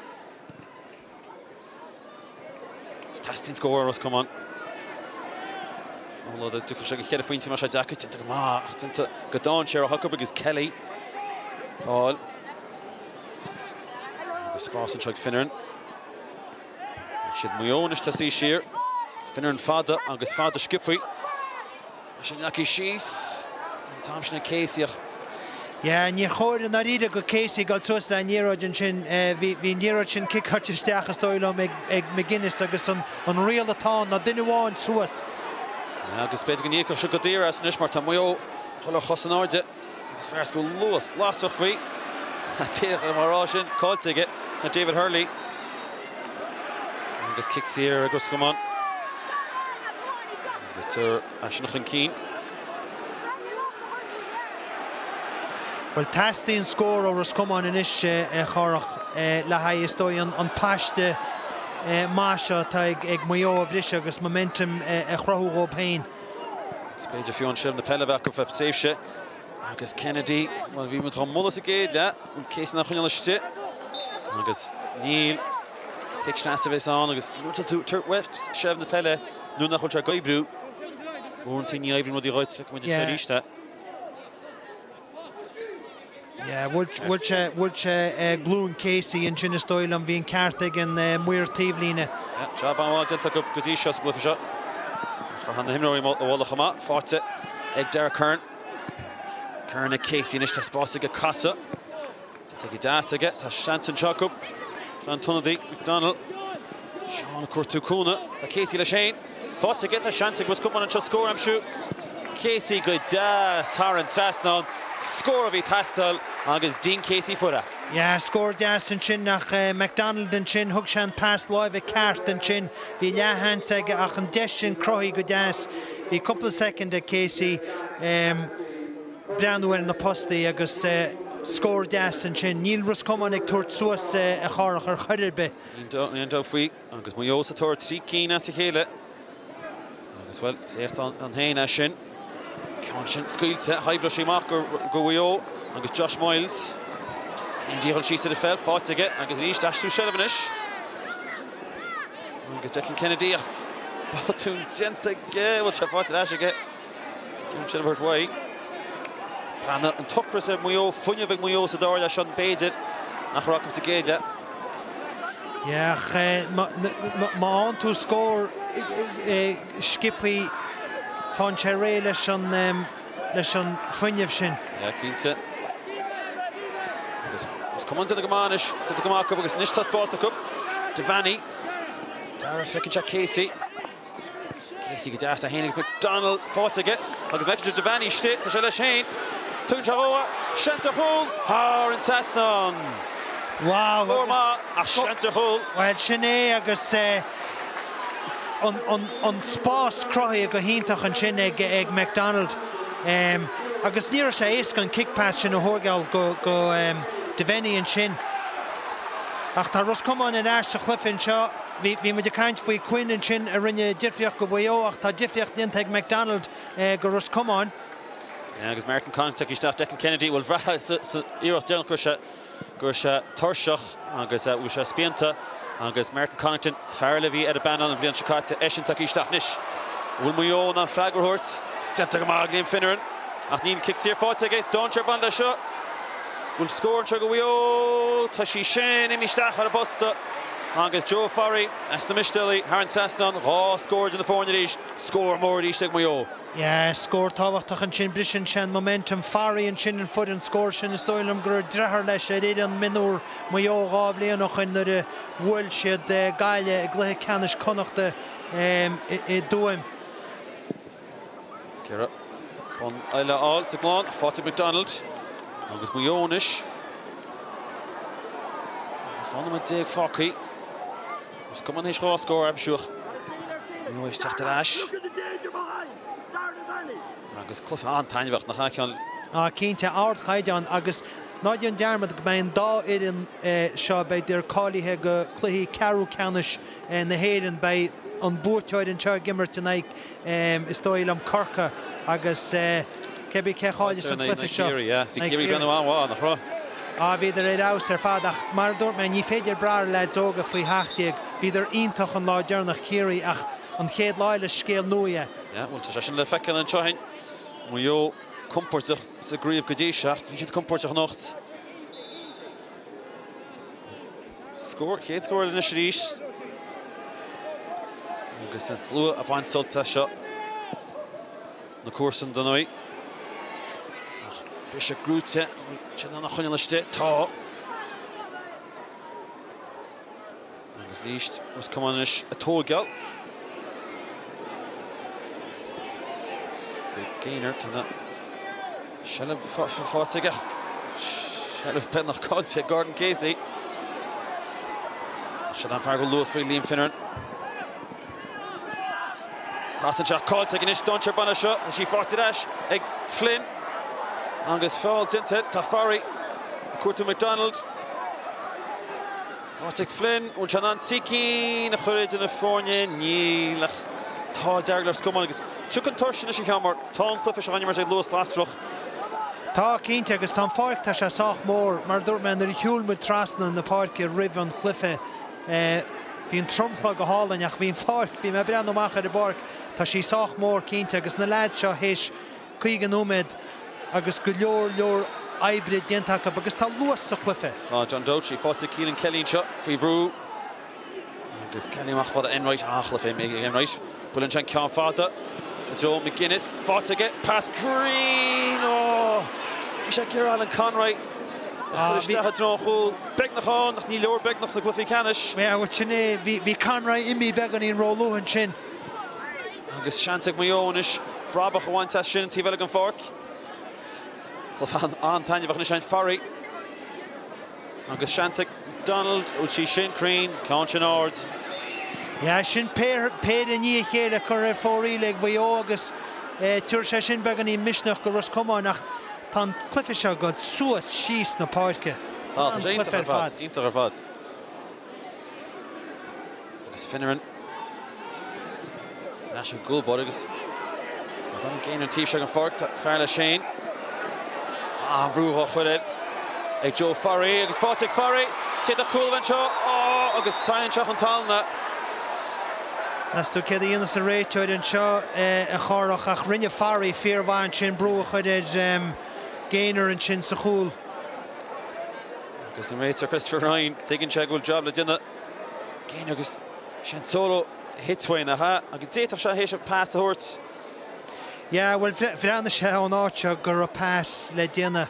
C: Teastaíonn scór ó Ros Comáin. Ó dá dtiocfadh sé go cheithre phointe mar sé deacair, déanta go maith ach déanta go dainséarach acu agus Kelly fáil. Agus spás anseo ag Finneran. Siad Maigh Eo anois tosaí siar. Finneran fada agus fada sciobthaí. Sin leagtha síos an t-am sin ag Casey ach.
D: Yeah, níor chóir i ndáiríre go Casey dul suas le an liathróid ansin. Bhí an liathróid sin ciceáilte isteach is dóigh liom ag McGuinness agus an riail atá ann ná duine amháin suas.
C: Yeah, agus b'fhéidir go n-íocfadh sé go daor as anois mar tá Maigh Eo ag dul ar chos in airde agus fear go bhfuil luas lasrach faoi. Díreach mar a rá sin, caillte aige ná David Hurley. Agus cic saor ag Ros Comáin. Agus tar Eisean chun cinn.
D: Bhuel, teastaíonn scór ó Ros Comáin anois, a Chárthach, le haghaidh, is dóigh, an paiste maith seo atá ag Maigh Eo a bhriseadh agus momentum a chruthú dhóibh féin.
C: Agus b'fhéidir fiú an seilbh na peile a bheith acu feadh tréimhse. Agus Kennedy, bhuel, bhí muid á mholadh sa gcéad leath, an Casey nach choinneáil istigh. Agus níl cic sneas a bheas ann agus nuair atá tú tar uait seilbh na peile nuair nach bhfuil sé ag oibriú, uaireanta ní oibríonn rudaí dhuit, feicfidh muid anseo arís é.
D: Yeah, bhuail sé, bhuail sé glúin Casey ansin is dóigh liom, bhí an ceart ag an maor taobhlíne.
C: Yeah, jab an-mhaith déanta acu go dtí seo sa gcluiche seo. Tá na himreoirí a mholadh chomh maith, faighte ag Derek Curran. Curran ag Casey anois, tá spás aige casadh. Tá go deas aige, tá seans anseo acu. Seo an t-ionadaí, McDonnell. Seán ag cuartú cúnamh. Tá Casey leis féin. Faighte aige, tá seans ag Ros Comáin anseo scór a aimsiú. Casey go deas thar an trasnán. Scór a bhí ag teastáil agus Dean Casey fuair é.
D: Yeah, scór deas ansin ach McDonald ansin, thug sé an pas láimhe ceart ansin. Bhí leathsheans aige ach an deis sin cruthaithe go deas. Bhí cúpla soicind ag Casey breathnú ar na postaí agus scór deas ansin. Níl Ros Comáin ag tabhairt suas a Chárthach ar chor ar bith.
C: Níl aon dabht faoi agus Maigh Eo sa tóir 3 cinn as a chéile. Agus, bhuel, is éacht ann féin é sin. Ceann sin scaoilte, oibreoidh sé amach go Mhaigh Eo agus Josh Myles. Cén dícheall síos ar an pheil, faighte aige agus arís aistriú seilbh anois. Agus Declan Kennedy ach botún déanta aige, bhfuil sé faighte ar ais aige. Ceann sin a thabhairt uaidh. Breathnaigh an t-ocras ar Mhaigh Eo, fuinneamh ag Maigh Eo sa dara leath seo, b'fhéidir nach raibh acu sa gcéad leath.
D: Yeah, ach má fhaigheann tú scór sciobthaí, faigheann sé réidh leis an leis an fuinneamh sin.
C: Yeah, cinnte. Agus Ros Comáin déanta go maith anois, déanta go maith acu agus anois tá spás acu. Devaney. Dara feiceann sé Casey. Casey go deas é féin agus McDonnell faighte aige agus feictear Devaney istigh, tá sé leis féin. Tugann sé dhó é, seans ar chúl thar an trasnán.
D: Wow!
C: Scór maith ach seans ar chúl.
D: Bhuel, sin é agus an spás cruthaithe go hiontach ansin ag McDonald. Agus ní raibh sé éasca an kick pass sin a thógáil go Devaney ansin. Ach tá Ros Comáin ar ais sa chluiche anseo. Bhí muid ag caint faoi Quinn ansin a rinne difríocht go Mhaigh Eo ach tá difríocht déanta ag McDonald go Ros Comáin.
C: Agus Martin Connaughton tagtha isteach, Declan Kennedy, bhuel bhraith sa iarracht deireanach go raibh sé go raibh sé tuirseach agus bhfuil sé spíonta agus Martin Connaughton, fear eile a bhí ar an bpainéal an bhliain seo caite, eisean tagtha isteach anois. Bhfuil Maigh Eo in ann freagra a thabhairt? Déanta go maith ag Liam Finneran ach níl cic saor faighte aige. Dainséar ag baint leis seo. Bhfuil scór anseo go Mhaigh Eo? Tá sí sin imithe isteach ar an bposta agus Joe Farry as na Mistéalaigh thar an trasnán. 2 scór idir na foirne arís. Scór mór arís ag Maigh Eo.
D: Yeah, scór tábhachtach ansin. Briseann sé an momentum. Farry ansin a fuair an scór sin. Is dóigh liom go raibh deartháir leis ar fhoireann mionúr Mhaigh Eo 2 bhliain ó shoin nuair a bhuail siad Gaillimh i gcluiche ceannais Connachta i dTuaim.
C: Ciara bun eile a fháil sa gclann, faighte ag McDonald agus Maigh Eo anois. Agus 12 nóiméad fágtha. Ros Comáin théis 2 scór a aimsiú. Maigh Eo ag teacht ar ais. Agus cluiche an-taitneamhach nach ea, Cian?
D: Ah cinnte, ardchaighdeán agus ná déan dearmad go mbeidh an dá fhoireann seo, beidh cáilithe go cluichí ceathrú ceannais na hÉireann. Beidh an buaiteoir anseo ag imirt in aghaidh, is dóigh liom, Corcaigh agus cébí cé a chaillfeas an cluiche seo.
C: Bhí Ciarraí ag breathnú an-mhaith, nach raibh?
D: Á, bhíodar ar fheabhas ar fad ach mar a dúirt mé, ní féidir brath ar leaids óga faoi sheacht déag. Bhíodar iontach an lá deireanach, Ciarraí, ach an chéad lá eile is scéal nua é.
C: Yeah, bhuel tá sé sin le feiceáil anseo féin. Maigh Eo compordach sa gcraobh go dtí seo ach níl siad compordach anocht. Scór, chéad scór eile anois arís. Agus an slua ag baint sult as seo. Na comharsana dar ndóigh. Ach briseadh brúite, an bhfuil sé in ann a choinneáil istigh? Tá. Agus arís, Ros Comáin anois ag tóigeáil. Gaynor, tá na seilbh faighte aige. Seilbh beagnach caillte ag Gordon Casey. Ach sin an fear go luas faoi Liam Finneran. Pas anseo caillte aige anois, dainséar baile seo, tá sí faighte ar ais ag Flynn. Agus feall déanta, tá Farry ag cuartú McDonald. Faighte ag Flynn, bhfuil sé in ann trí cinn a chur idir na foirne? Níl, ach tá dearg le Ros Comáin agus tiocfaidh an tuirse anois a Sheáin mar tá an cluiche seo á imirt ag luas lasrach.
D: Tá, cinnte, agus tá an pháirc, tá sé sách mór. Mar a dúirt mé, nuair a shiúil muid trasna na páirce roimh an chluiche, bhí an tromchla go hálainn ach bhí an pháirc, bhí mé ag breathnú amach ar an bpáirc, tá sí sách mór cinnte agus na leaids seo théis 50 nóiméad agus go leor leor oibre déanta acu agus tá luas sa chluiche.
C: Tá John Docherty faighte ag Keelan Kelly anseo faoi bhrú agus Kelly amach fada Enright an-chluiche ag Enright. Buaileann sé an ceann fada i dtreo McGuinness faighte aige pas cruinn ó bhí sé ag iarraidh Alan Conroy a chur isteach i dtreo an chúil. Beagnach ann ach ní leor beagnach sna cluichí ceannais.
D: Bhuel sin é bhí Conroy imithe beagáinín róluath ansin.
C: Agus seans ag Maigh Eo anois brabach a bhaint as sin an taobh eile den pháirc. Cluiche an-taitneamhach anois ann Farry. Agus seans ag Donald, bhfuil sí sin cruinn, ceann sin ard.
D: Yeah, sin péire i ndiaidh a chéile curtha ar fóraoil ag Mhaigh Eo agus tabharfaidh sé sin beagáinín misneach do Ros Comáin ach tá an cluiche seo ag dul suas síos na páirce.
C: Tá, tá sé iontach ar fad, iontach ar fad. Agus Finneran ar ais ar an gcúl báire agus an Gaynor an taobh seo den pháirc, tá fear leis féin. An bhrú á chur air ag Joe Farry agus faighte ag Farry. D'fhéadfadh cúl a bheith anseo agus tarraingíonn sé chun talún.
D: Meas tú céard a dhéanfas an réiteoir anseo a Chárthach ach rinne Farry fíormhaith ansin brú a chur ar Gaynor ansin sa chúl.
C: Agus an réiteoir Christopher Ryan, tuigeann sé go bhfuil jab le déanamh. Gaynor agus sin solo a thit uaidh, nach ea? Agus d'fhéadfadh sé théis an pas a thabhairt.
D: Yeah, bhuel, bhreathnaigh sé ón áit seo go raibh pas le déanamh.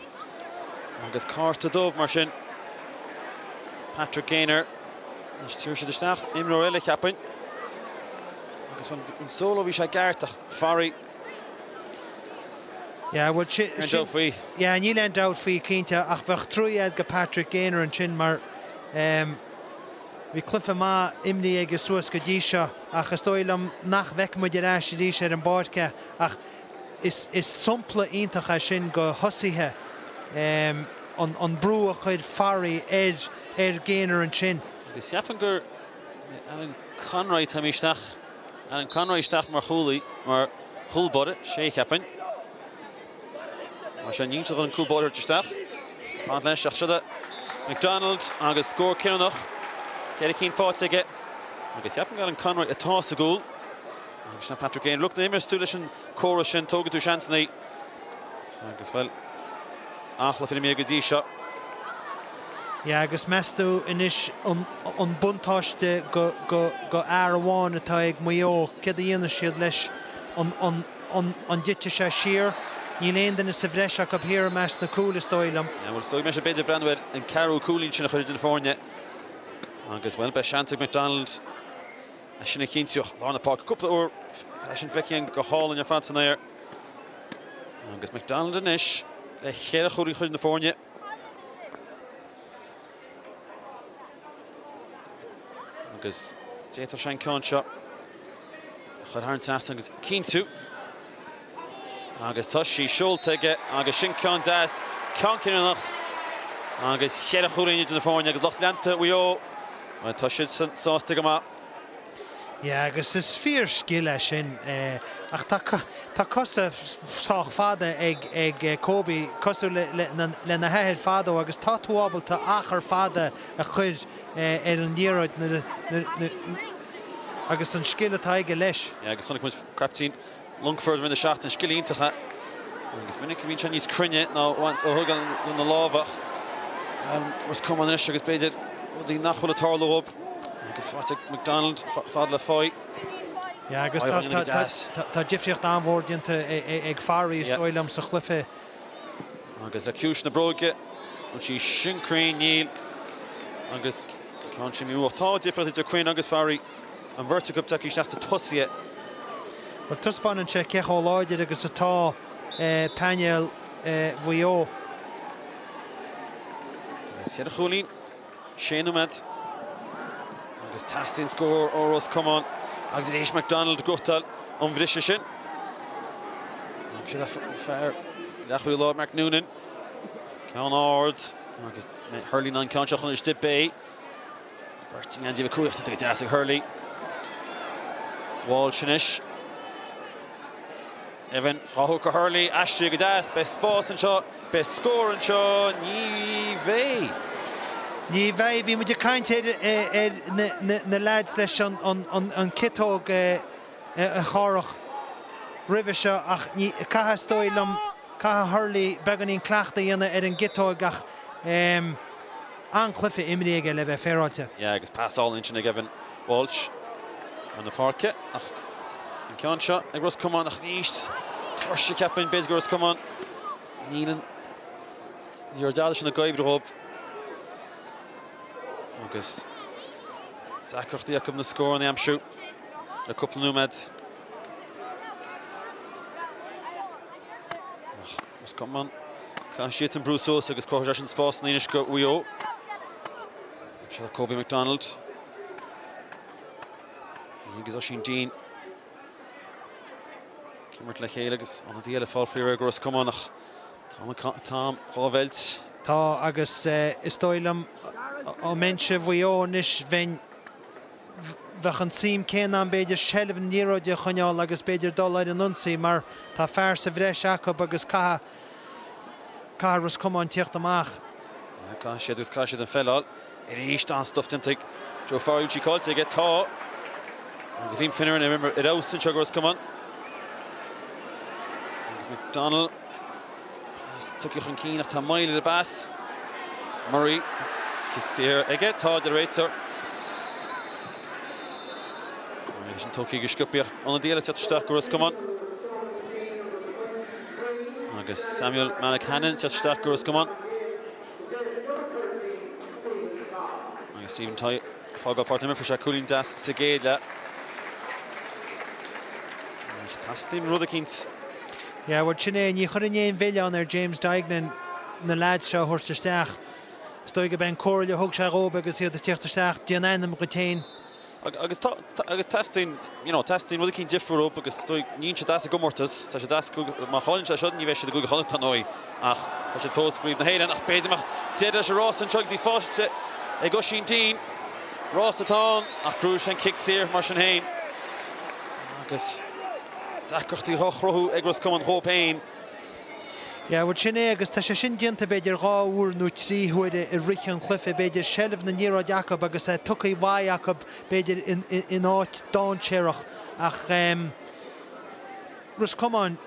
C: Agus cárta dubh mar sin. Patrick Gaynor. Anois tabharfaidh siad isteach imreoir eile, cheapfainn. Agus an solo bhí sé ceart ach Farry.
D: Yeah, bhuel, sin,
C: Aon dabht faoi.
D: Yeah, níl aon dabht faoi, cinnte, ach bheadh trua agat do Patrick Gaynor ansin mar ehm, bhí cluiche maith imrithe aige suas go dtí seo ach is dóigh liom nach bhfeicfidh muid ar ais arís ar an bpáirc é ach is, is sampla iontach é sin do thosaithe ehm, an, an brú a chuir Farry ar, ar Gaynor ansin.
C: Agus cheapfainn gur Alan Conroy atá imithe isteach. Alan Conroy isteach mar chúlaí, mar chúl báire, sé cheapfainn. Mar sin níl sé chun an cúl báire a thabhairt isteach. Fanacht leis ach seo McDonald agus scór cinniúnach. Ceithre cinn faighte aige. Agus cheapfainn gur Alan Conroy atá sa gcúl. Agus sin Patrick Gaynor. Look, nuair a imreos tú leis an córas sin, tógfaidh tú seansanna. Agus bhuel, an-chluiche imeartha go dtí seo.
D: Yeah, agus meas tú anois an buntáiste go fhear amháin atá ag Maigh Eo, céard a dhéanfaidh siad leis? An dtitfidh sé siar? Níl aon duine sa bhreis acu thiar i measc na cúil, is dóigh liom.
C: Yeah, bhuel, is dóigh go mbeidh sé b'fhéidir ag breathnú ar an ceathrú cúilín sin a chur idir na foirne. Agus, bhuel, beidh seans ag McDonald é sin a chinntiú. Lár na páirce cúpla uair, é sin feicthe go hálainn ar fad san aer. Agus McDonald anois le cheithre chúilín a chur idir na foirne. Agus d'fhéadfadh sé an ceann seo a chur thar an trasnán agus cinntiú. Agus tá sí seolta aige agus sin ceann deas, ceann cinniúnach agus cheithre chúilín idir na foirne agus lucht leanta Mhaigh Eo, bhuel tá siad sásta go maith.
D: Yeah, agus is fíor scil é sin. Ach tá tá cosa sách fada ag ag Kobe, cosúil le lena athair fadó agus tá tú ábalta achar fada a chur ar an liathróid nuair a agus an scil atá aige leis.
C: Yeah, agus chonaic muid captaen Longfort roimh na seachtain, scil iontach agus minic a bhíonn sé níos cruinne ná ó thug na lámha. Ros Comáin anois agus b'fhéidir rudaí nach bhfuil ag tarlú dóibh agus faighte ag McDonald fad le Foy.
D: Yeah, agus tá difríocht an-mhór déanta ag Farry is dóigh liom sa chluiche.
C: Agus le ciumhais na bróige, bhfuil sí sin cruinn? Níl. Agus ceann sin mí-uach. Tá difríocht idir Quinn agus Farry. An bheirt acu tagtha isteach sna tosaithe.
D: Bhuel, taispeánann sé cé chomh láidir agus atá painéal Mhaigh Eo.
C: Agus 4 chúilín, 6 nóiméad agus teastaíonn scór ó Ros Comáin agus arís McDonald ag gnóthachtáil an bhriseadh sin. Agus sé fear leathchúlaí láir Mark Noonan. Ceann ard agus Hurley an ceann seo chun istigh Bay. Beirt i ngeansaí uimhir 5 ach go deas ag Hurley. Walsh anois. Evan á thabhairt go Hurley, aistrithe go deas, beidh spás anseo, beidh scór anseo, ní bheidh.
D: Ní bheidh, bhí muid ag caint ar ar na leaids leis an ciotóg a Chárthach roimhe seo ach ní, caithfidh is dóigh liom, caithfidh Hurley beagáinín cleachtadh a dhéanamh ar an gciotóg ach An-chluiche imrithe aige le bheith féaráilte.
C: Yeah agus pas álainn ansin ag Evan Walsh chun na páirce ach an ceann seo ag Ros Comáin ach arís tuirse ceapaim b'fhéidir go Ros Comáin níl an liathróid fhada sin ag oibriú dhóibh agus deacrachtaí acu na scóranna a aimsiú le cúpla nóiméad. Ros Comáin, caithfidh siadsan brú suas agus cruthóidh sé sin spás anois go Mhaigh Eo. Seo Kobe McDonald. Agus Oisín Deane. Ag imirt le chéile agus ionadaí eile ag fáil faoi réir go Ros Comáin ach tá an t-am dhá mheilt.
D: Tá agus is dóigh liom dá mbeinnse Mhaigh Eo anois bheinn Bheadh an tsuim céanna a'm b'fhéidir seilbh na liathróide a choinneáil agus b'fhéidir dul ar an ionsaí mar tá fear sa bhreis acu agus caithfidh, caithfidh Ros Comáin tíocht amach.
C: Caithfidh siad agus caithfidh siad an pheil a fháil arís. An-stuif déanta ag Joe Farrell, sí caillte aige. Tá. Agus Liam Finneran ar fheabhas anseo go Ros Comáin. Agus McDonnell. Pas tugtha chun cinn ach tá moill ar an bpas. Murray, cic saor aige, tá a deir an réiteoir. Agus sin tógtha go sciobtha ach ionadaí eile ag teacht isteach go Ros Comáin. Agus Samuel Malakannan ag teacht isteach go Ros Comáin. Agus Stephen Tighe ag fágáil páirc na himeartha, fuair sé cúilín deas sa gcéad leath. Ach teastaíonn rud eicínt.
D: Yeah, bhuel sin é, ní chuirfinn aon mhilleán ar James Duignan na leaids seo a thabhairt isteach. Is dóigh gurb é an comhairle a thug sé dhóibh agus iad ag tíocht isteach, déan ainm dhuit féin.
C: Agus tá, agus teastaíonn, you know, teastaíonn rud eicínt difriúil uathu agus is dóigh, níl siad as an gcomórtas, tá siad as, má chailleann siad seo ní bheidh siad i gCúige Chonnacht ar ndóigh ach tá siad fós i gCraobh na hÉireann ach b'fhéidir go mbeadh deireadh leis an rás anseo agus í faighte ag Oisín Deane. Rás atá ann ach gnóthaíonn sé an cic saor mar sin féin. Agus deacrachtaí á chruthú ag Ros Comáin dhóibh féin.
D: Yeah, bhuel sin é agus tá sé sin déanta b'fhéidir 2 uair nó 3 huaire i rith an chluiche, b'fhéidir seilbh na liathróide acu agus é tugtha uaidh acu b'fhéidir in áit dainséarach ach Ros Comáin,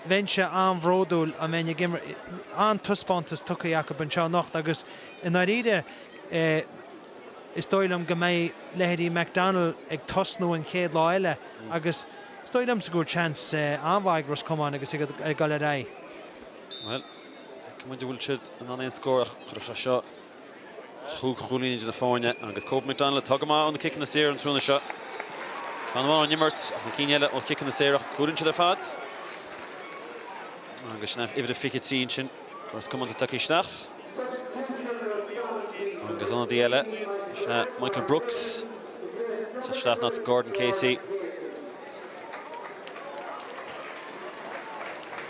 D: bheinnse an-bhródúil dá mbeinn ag imirt, an-taispeántas tugtha acu anseo anocht agus i ndáiríre Is dóigh liom go mbeidh leithéidí McDonnell ag tosnú an chéad lá eile agus is dóigh liomsa go bhfuil seans an-mhaith ag Ros Comáin agus iad ag dul ar aghaidh.
C: Bhuel, feicfidh muid an bhfuil siad in ann aon scór ach chuirfeadh sé seo chúig chúilín idir na foirne agus Kobe McDonnell atá go maith ó na ciceanna saora an tráthnóna seo. Ceann amháin ón imirt ach na cinn eile ó chiceanna saora ach cuireann siad ar fad. Agus sin uimhir a 23 ansin, Ros Comáin atá tagtha isteach. Agus ionadaí eile, sin é Michael Brooks, isteach in áit Gordon Casey.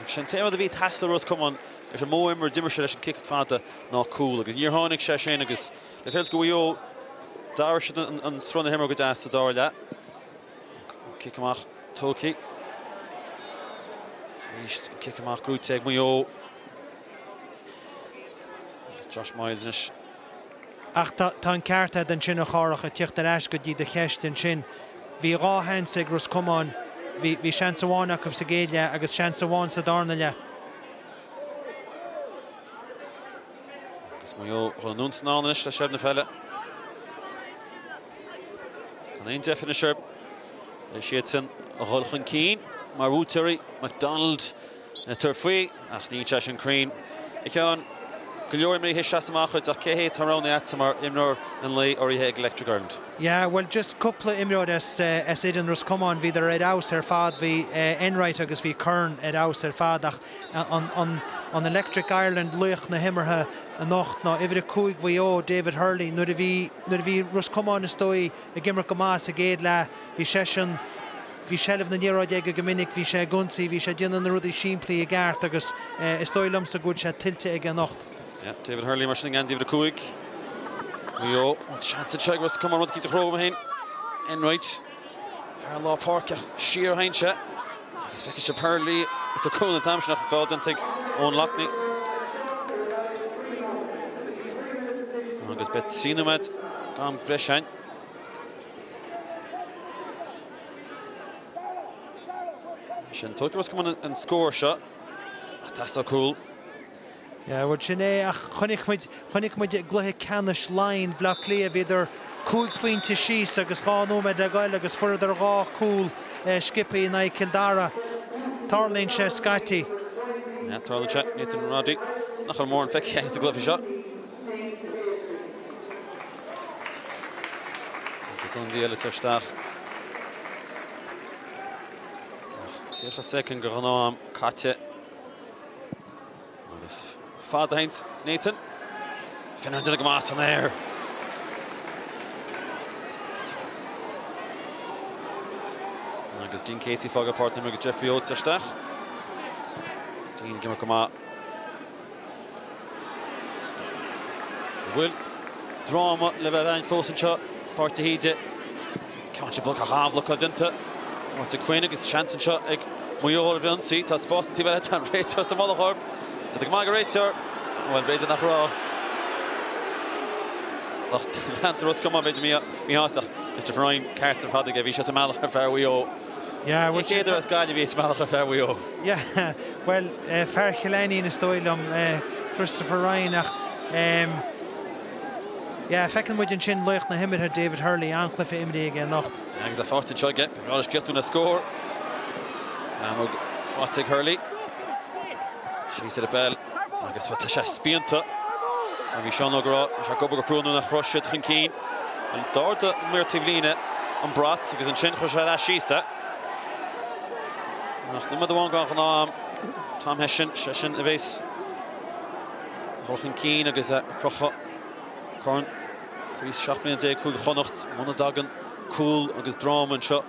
C: Agus sin an t-aon rud a bhí ag teastáil ó Ros Comáin leis an modh imeartha a d'imir siad leis an cic fada ná cúl agus níor tháinig sé sin agus le féilte go Mhaigh Eo d'athraigh siad an sruth na himeartha go deas sa dara leath. Cic amach tógtha. Arís cic amach gnóite ag Maigh Eo. Josh Myles anois.
D: Ach tá an ceart agat ansin a Chárthach, ag tíocht ar ais go dtí do cheist ansin. Bhí 2 sheans ag Ros Comáin. Bhí seans amháin acu sa gcéad leath agus seans amháin sa darna leath.
C: Agus Maigh Eo dhul anonn san ann anois le seilbh na peile. Gan aon deifir anois orthu. Beidh siadsan a dhul chun cinn mar bhuaiteoirí. McDonald ag tabhairt faoi ach níl sé sin cruinn. A Sheáin, go leor imreoirí ag seasamh amach duit ach cé hé atá roghnaithe agatsa mar imreoir an lae urraithe ag Electric Ireland?
D: Yeah, bhuel just cúpla imreoir as as fhoireann Ros Comáin, bhíodar ar fheabhas ar fad, bhí Enright agus bhí Curran ar fheabhas ar fad ach an an an Electric Ireland laoch na himeartha anocht ná uimhir 5 Mhaigh Eo, David Hurley. Nuair a bhí nuair a bhí Ros Comáin is dóigh ag imirt go maith sa gcéad leath, bhí seisean, bhí seilbh na liathróide aige go minic, bhí sé ag ionsaí, bhí sé ag déanamh na rudaí simplí i gceart agus is dóigh liomsa go bhfuil sé tuillte aige anocht.
C: Yeah, David Hurley mar sin i ngeansaí uimhir 5. Maigh Eo, seans anseo ag Ros Comáin rud eicínt a chruthú féin. Enright, fear lár páirce siar a théann sé. Agus feicfidh sibh Hurley ag tabhairt cúl an t-am sin ach feall déanta ag Eoin Loughney. Agus beidh 3 nóiméad d'am breise againn. Sin tógfaidh Ros Comáin an scór seo ach teastóidh cúl.
D: Yeah, bhuel sin é ach chonaic muid, chonaic muid i gcluiche ceannais Laighean, Bhaile Átha Cliath, bhíodar cúig phointe síos agus 2 nóiméad le goil agus fuaireadar 2 chúl sciobtha in aghaidh Cill Dara. Tarlaíonn sé scaití.
C: Yeah, tarlaíonn sé. Nathan Roddy, nach bhfuil mórán feicthe againn sa gcluiche seo. Agus an eile isteach. 30 soicind de ghnáth-am caite. Agus fada a théanns Nathan. Finneran déanamh go maith san aer. Agus Dean Casey fágáil páirc na agus Jeffrey Oates isteach. Dean ag imirt go maith. Bhfuil dráma le bheith ann fós anseo, Páirc de hÍde. Ceann sin bloc an-bhlocáil déanta. Martin Quinn agus seans anseo ag Maigh Eo ar ionsaí. Tá spás an taobh eile, tá an réiteoir sa mullach orthu. Déanta go maith ag an réiteoir. Bhuel, b'fhéidir nach raibh. Lucht leanta Ros Comáin b'fhéidir míshásta ach Christopher Ryan ceart ar fad aige. Bhí sé sa mbealach ar fear Mhaigh Eo.
D: Yeah, bhuel,
C: Cén chéad as Gaillimh a bhí sa mbealach ar fear Mhaigh Eo?
D: Yeah, bhuel, fear Chill Ainnín is dóigh liom, Christopher Ryan ach yeah, feiceann muid ansin laoch na himeartha David Hurley, an-chluiche imrithe aige anocht.
C: Agus é faighte anseo aige, b'fhearr leis críochnú le scór. Camóg faighte ag Hurley. Síos ar an bpeil agus tá sé spíonta. Mar bhí Seán Óg ag rá, bhí sé ag obair go crua nuair nach raibh siad chun cinn. D'ardaigh an maor taobhlíne an brat agus ansin chuir sé ar ais síos é. Ach nóiméad amháin den ghnáth-am, Tom Hession, seisean a bhéas ag dul chun cinn agus ag crochadh corn faoi 17 mbliana Chúige Chonnacht muna dtagann cúl agus dráma anseo.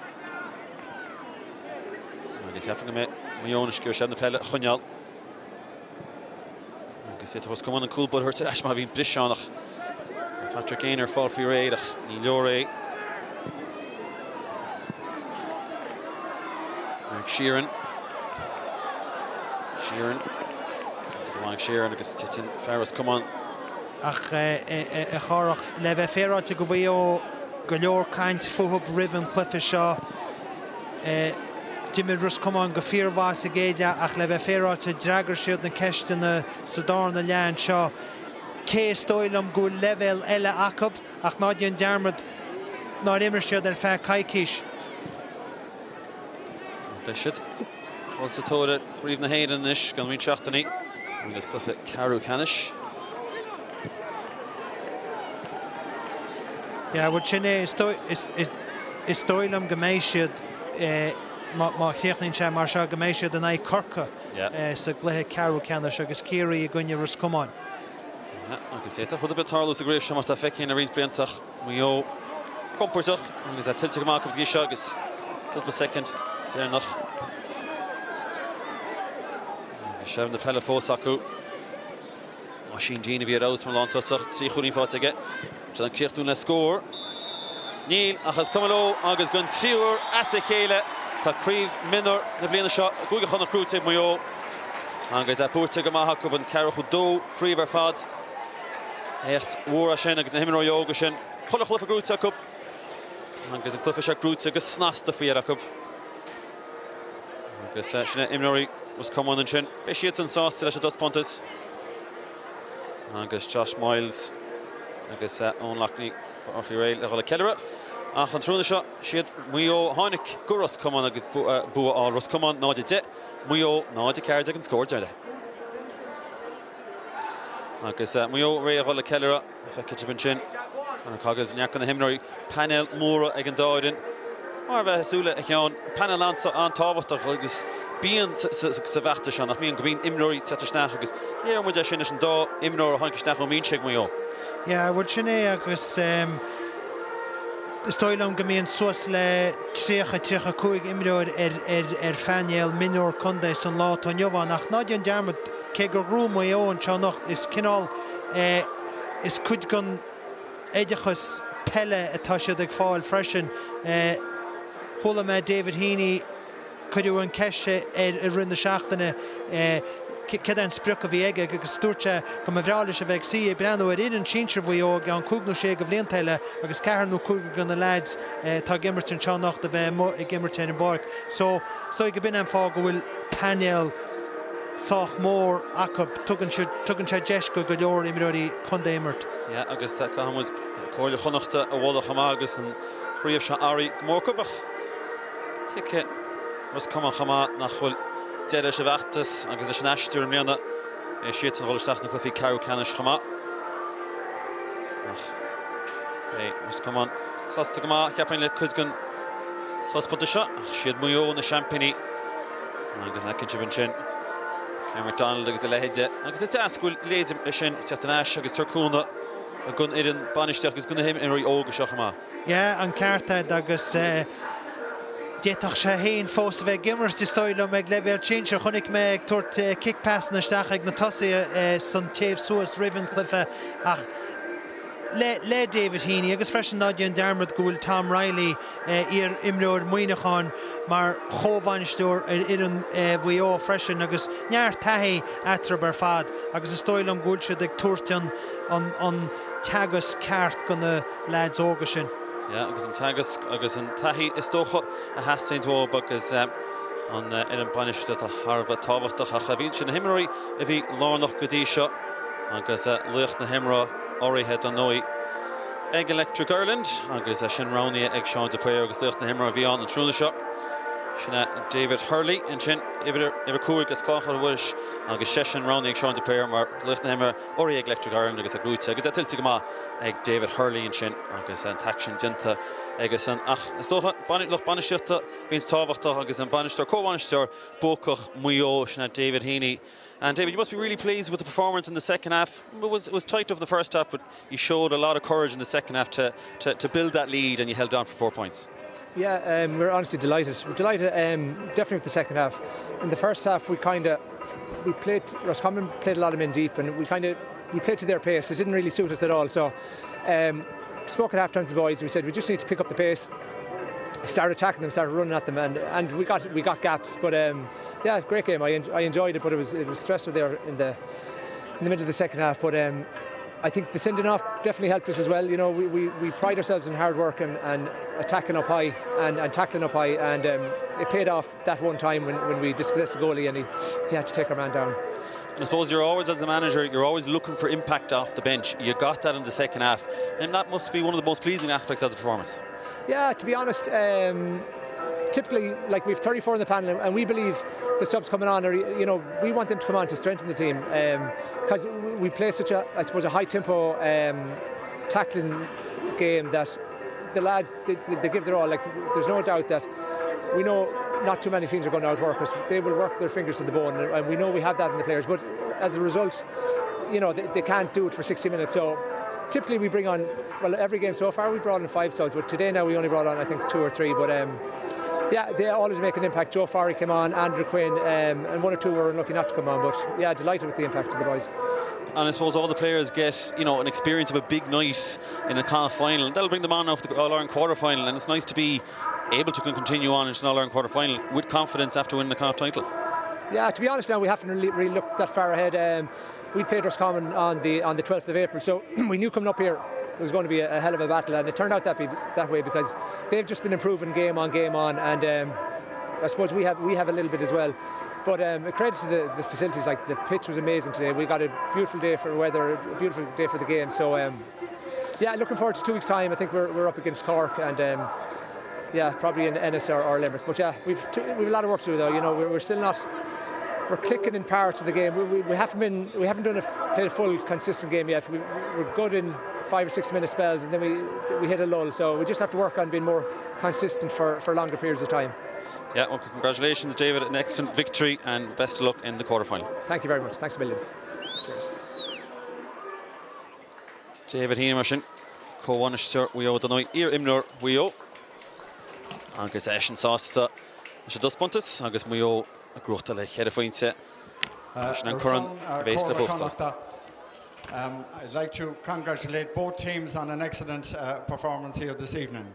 C: Agus cheapfainn go mbeidh Maigh Eo anois ag iarraidh seilbh na peile a choinneáil. Agus d'fhéadfadh Ros Comáin an cúl báire a thabhairt ar ais má bhíonn briseadh ann ach Patrick Gaynor ag fáil faoi réir ach ní leor é. Eric Sheerin. Sheerin. Go Sheerin agus titeann fear Ros Comáin.
D: Ach a Chárthach, le bheith féaráilte do Mhaigh Eo, go leor caint fúthu roimh an chluiche seo. D'imir Ros Comáin go fíormhaith sa gcéad leath ach le bheith féaráilte d'fhreagair siad na ceisteanna sa darna leath anseo. Cé is dóigh liom go bhfuil leibhéal eile acu ach ná déan dearmad nár imir siad ar feadh coicís.
C: Beidh siad dul sa tóir ar Chraobh na hÉireann anois i gceann roinnt seachtainí agus cluiche ceathrú ceannais.
D: Yeah, bhuel sin é, is dóigh liom go mbeidh siad, má chríochnaíonn sé mar seo, go mbeidh siad in aghaidh Corcaigh sa gcluiche ceathrú ceannais agus Ciarraí i gcoinne Ros Comáin.
C: Agus d'fhéadfadh rud ar bith tarlú sa gcraobh seo mar atá feicthe le roinnt blianta ach Maigh Eo compordach agus é tuillte go maith acu go dtí seo agus cúpla soicind deireanach. Agus seilbh na peile fós acu. Oisín Deane a bhí ar fheabhas mar lántosach, 3 chúilín faighte aige. Déanann críochnú le scór. Níl, ach is cuma leo agus don tríú huair as a chéile tá craobh mionúr na bliana seo i gCúige Chonnacht gnóite ag Maigh Eo agus é buaite go maith acu, an ceathracha dó craobh ar fad. Éacht mhór é sin agus na himreoirí óga sin chuile chluiche gnóite acu agus an cluiche seo gnóite go snasta faoi dheireadh acu. Agus sin é imreoirí Ros Comáin ansin. Beidh siadsan sásta leis an dtaispeántas. Agus Josh Myles agus Eoin Loughney faoi réir le dhul ag ceiliúradh. Ach an tráthnóna seo, siad Maigh Eo a tháinig go Ros Comáin agus bua a fháil. Ros Comáin 0-10, Maigh Eo 0-14 an scór deiridh. Agus Maigh Eo réidh a dhul ag ceiliúradh. Feicfidh sibh ansin Conor Coggins, neart de na himreoirí, painéil mhóra ag an dá fhoireann. Mar a bheifeá ag súil, a Sheáin, painéal an-tábhachtach agus bíonn sa bhfeachtas seo, nach mbíonn, go mbíonn imreoirí ag teacht isteach agus léiríonn muid é sin leis an dá imreoir a tháinig isteach ón mbinse ag Maigh Eo.
D: Yeah, bhuel sin é agus is dóigh liom go mbíonn suas le 30, 35 imreoir ar phainéal mionúr contae san lá atá inniu ann ach ná déan dearmad, cé gur ghnóthaigh Maigh Eo anseo anocht, is cineál, is cuid den oideachas peile atá siad ag fáil freisin. Chuala mé David Heaney, cuireadh an cheist air i rith na seachtaine céard é an sprioc a bhí aige agus dúirt sé go mba bhreá leis a bheith ag suí ag breathnú ar fhoireann sinsir Mhaigh Eo i gceann cúig nó sé de bhlianta eile agus ceathrar nó cúigear de na leaids atá ag imirt anseo anocht a bheith amuigh ag imirt ar an bpáirc. So, is dóigh go b'in é an fáth go bhfuil painéal sách mór acu. Tugann sé, tugann sé deis go go leor imreoirí contae imirt.
C: Yeah, agus caithfidh muid Comhairle Chonnachta a mholadh chomh maith agus an chraobh seo urraithe go mór acu ach tuigfidh Ros Comáin chomh maith nach bhfuil deireadh leis an bhfeachtas agus leis an aistear i mbliana. Beidh siadsan ag dul isteach na cluichí ceathrú ceannais chomh maith. Ach beidh Ros Comáin sásta go maith, cheapfainn, le cuid den taispeántas seo ach siad Maigh Eo na seaimpíní. Agus an bhfeiceann sibh ansin Ciarán McDonald agus a leithéide. Agus is deas go bhfuil a leithéid sin ag teacht ar ais agus tabhairt cúnamh don fhoireann bainistíochta agus do na himreoirí óga seo chomh maith.
D: Yeah, an ceart agat agus d'fhéadfadh sé féin fós a bheith ag imirt, is dóigh liom, ag leibhéal sinsir. Chonaic mé ag tabhairt cic pasanna isteach ag na tosaithe san taobh suas roimh an chluiche ach le le David Heaney agus freisin ná déan dearmad go bhfuil Tom Reilly, iar-imreoir Mhuineacháin, mar chomhbhainisteoir ar fhoireann Mhaigh Eo freisin agus neart taithí eatarthu ar fad agus is dóigh liom go bhfuil siad ag tabhairt an an an teagasc ceart go na leaids óga sin.
C: Yeah, agus an teagasc agus an taithí is dócha a theastaíonn uathu agus an fhoireann bainistíochta thar a bheith tábhachtach ach bhí sin na himreoirí a bhí lárnach go dtí seo agus laoch na himeartha urraithe dar ndóigh ag Electric Ireland agus é sin roghnaithe ag Seán de Paor agus laoch na himeartha a bhí ann an tráthnóna seo. Sin é David Hurley ansin, uimhir 5 as Clochán Mhuiris agus seisean roghnaithe ag Seán de Paor mar laoch na himeartha urraithe ag Electric Ireland agus é gnóite agus é tuillte go maith ag David Hurley ansin agus an t-aicsean déanta aigesan. Ach is dócha, lucht bainistíochta a bhíonns tábhachtach agus an bainisteoir, comhbhainisteoir buacach Mhaigh Eo, sin é David Heaney. And David, you must be really pleased with the performance in the second half. It was, it was tight over the first half, but you showed a lot of courage in the second half to, to, to build that lead and you held on for four points.
E: Yeah, um, we're honestly delighted. We're delighted, um, definitely with the second half. In the first half, we kind of we played Roscommon played a lot of men deep, and we kind of we played to their pace. It didn't really suit us at all. So, um, spoke at half time to the boys. We said we just need to pick up the pace, start attacking them, start running at them, and and we got we got gaps. But um, yeah, great game. I, I enjoyed it, but it was it was stressful there in the in the middle of the second half. But um, I think the sending off definitely helped us as well. You know, we, we, we pride ourselves in hard work and, and attacking up high and, and tackling up high, and um, it paid off that one time when, when we dispossessed the goalie and he, he had to take our man down.
C: And I suppose you're always, as a manager, you're always looking for impact off the bench. You got that in the second half, and that must be one of the most pleasing aspects of the performance.
E: Yeah, to be honest, um, typically, like we've 34 in the panel, and we believe the subs coming on are, you know, we want them to come on to strengthen the team because um, we play such a, I suppose, a high tempo um, tackling game that the lads they, they give their all. Like there's no doubt that we know not too many teams are going to outwork us. They will work their fingers to the bone, and we know we have that in the players. But as a result, you know they, they can't do it for 60 minutes. So typically we bring on well every game so far we brought in five subs, but today now we only brought on I think two or three. But um, yeah, they always make an impact. Joe Farry came on, Andrew Quinn, um, and one or two were unlucky not to come on. But yeah, delighted with the impact of the boys.
C: And I suppose all the players get, you know, an experience of a big night in a Connacht final. That'll bring them on off the All-Ireland quarter-final, and it's nice to be able to continue on into an All-Ireland quarter-final with confidence after winning the Connacht title.
E: Yeah, to be honest now, we haven't really, really looked that far ahead. Um, we played Roscommon on the on the 12th of April, so we knew coming up here there was going to be a, a hell of a battle, and it turned out that be that way because they've just been improving game on game on, and um, I suppose we have we have a little bit as well. But um, credit to the, the facilities, like the pitch was amazing today. We got a beautiful day for weather, a beautiful day for the game. So um, yeah, looking forward to two weeks' time. I think we're, we're up against Cork and um, yeah, probably in Ennis or, or Limerick. But yeah, we've, we've a lot of work to do though. You know, we're, we're still not we're clicking in parts of the game. We, we, we haven't been we haven't done a played a full consistent game yet. We, we're good in five or six minute spells and then we we hit a lull. So we just have to work on being more consistent for, for longer periods of time.
C: Yeah, well, congratulations, David. An excellent victory and best of luck in the quarterfinal.
E: Thank you very much. Thanks a million. Cheers.
C: David Heaney mar sin, comhbhainisteoir Mhaigh Eo dar ndóigh, iar-imreoir Mhaigh Eo agus eisean sásta leis an dtaispeántas agus Maigh Eo ag gnóthachtáil le cheithre phointe. Sin an corn a bhéas le buachtáil.
F: Um, I'd like to congratulate both teams on an excellent uh, performance here this evening.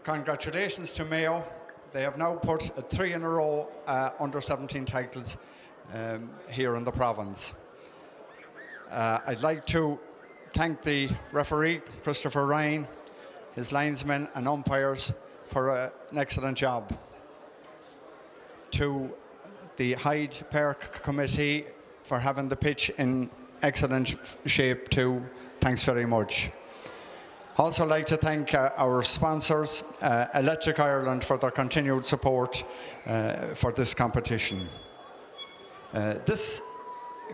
F: Congratulations to Mayo. They have now put uh, three in a row uh, under 17 titles um, here in the province. Uh, I'd like to thank the referee, Christopher Ryan, his linesmen and umpires for uh, an excellent job. To the Hyde Park Committee for having the pitch in excellent shape too. Thanks very much. Also like to thank uh, our sponsors, uh, Electric Ireland, for their continued support uh, for this competition. Uh, this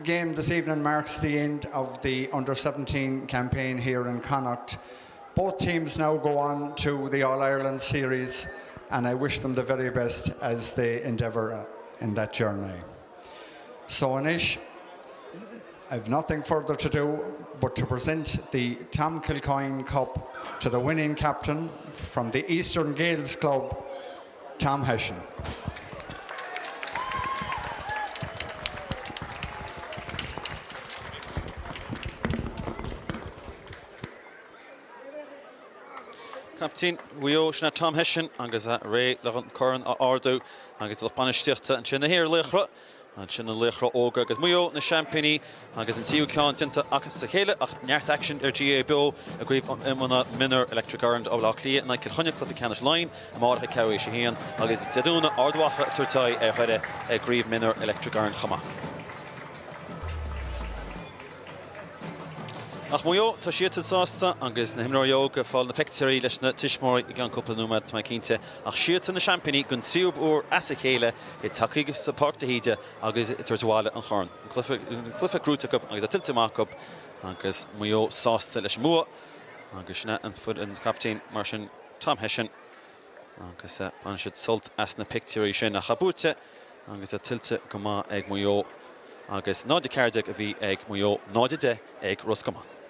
F: game this evening marks the end of the under-17 campaign here in Connacht. Both teams now go on to the All-Ireland series and I wish them the very best as they endeavour uh, in that journey. So Anish, I've nothing further to do but to present the Tom Kilcoyne Cup to the winning captain from the Eastern Gales Club, Tom Hession.
C: Captaen Mhaigh Eo, sin é Tom Hession agus é réidh le an corn a ardú agus lucht bainistíochta ansin na hiar-laochra, ansin na laochra óga agus Maigh Eo na seaimpíní agus an tríú ceann déanta acu as a chéile ach neart aicsin ar GAA Beo i gCraobh Iomána Mionúr Electric Ireland ó Bhaile Átha Cliath in aghaidh Cill Chainnigh cluiche ceannais Laighean amárach ag ceathrú théis a haon agus Dé Domhnaigh Ard Mhacha ag tabhairt aghaidh ar Dhoire i gCraobh Mionúr Electric Ireland chomh maith. Ach Maigh Eo, tá siadsan sásta agus na himreoirí óga ag fáil na pictiúirí leis na tuismitheoirí i gceann cúpla nóiméad, tá mé cinnte. Ach siadsan na seaimpíní don tríú huair as a chéile ag teacht go Páirc de hÍde agus ag tabhairt abhaile an chorn. An cluiche gnóthaithe acu agus é tuillte amach acu agus Maigh Eo sásta leis an mbua. Agus sin é an an captaen mar sin Tom Hession agus baineann siad sult as na pictiúirí sin. Ach buaite agus é tuillte go maith ag Maigh Eo agus 0-14 a bhí ag Maigh Eo, 0-10 ag Ros Comáin.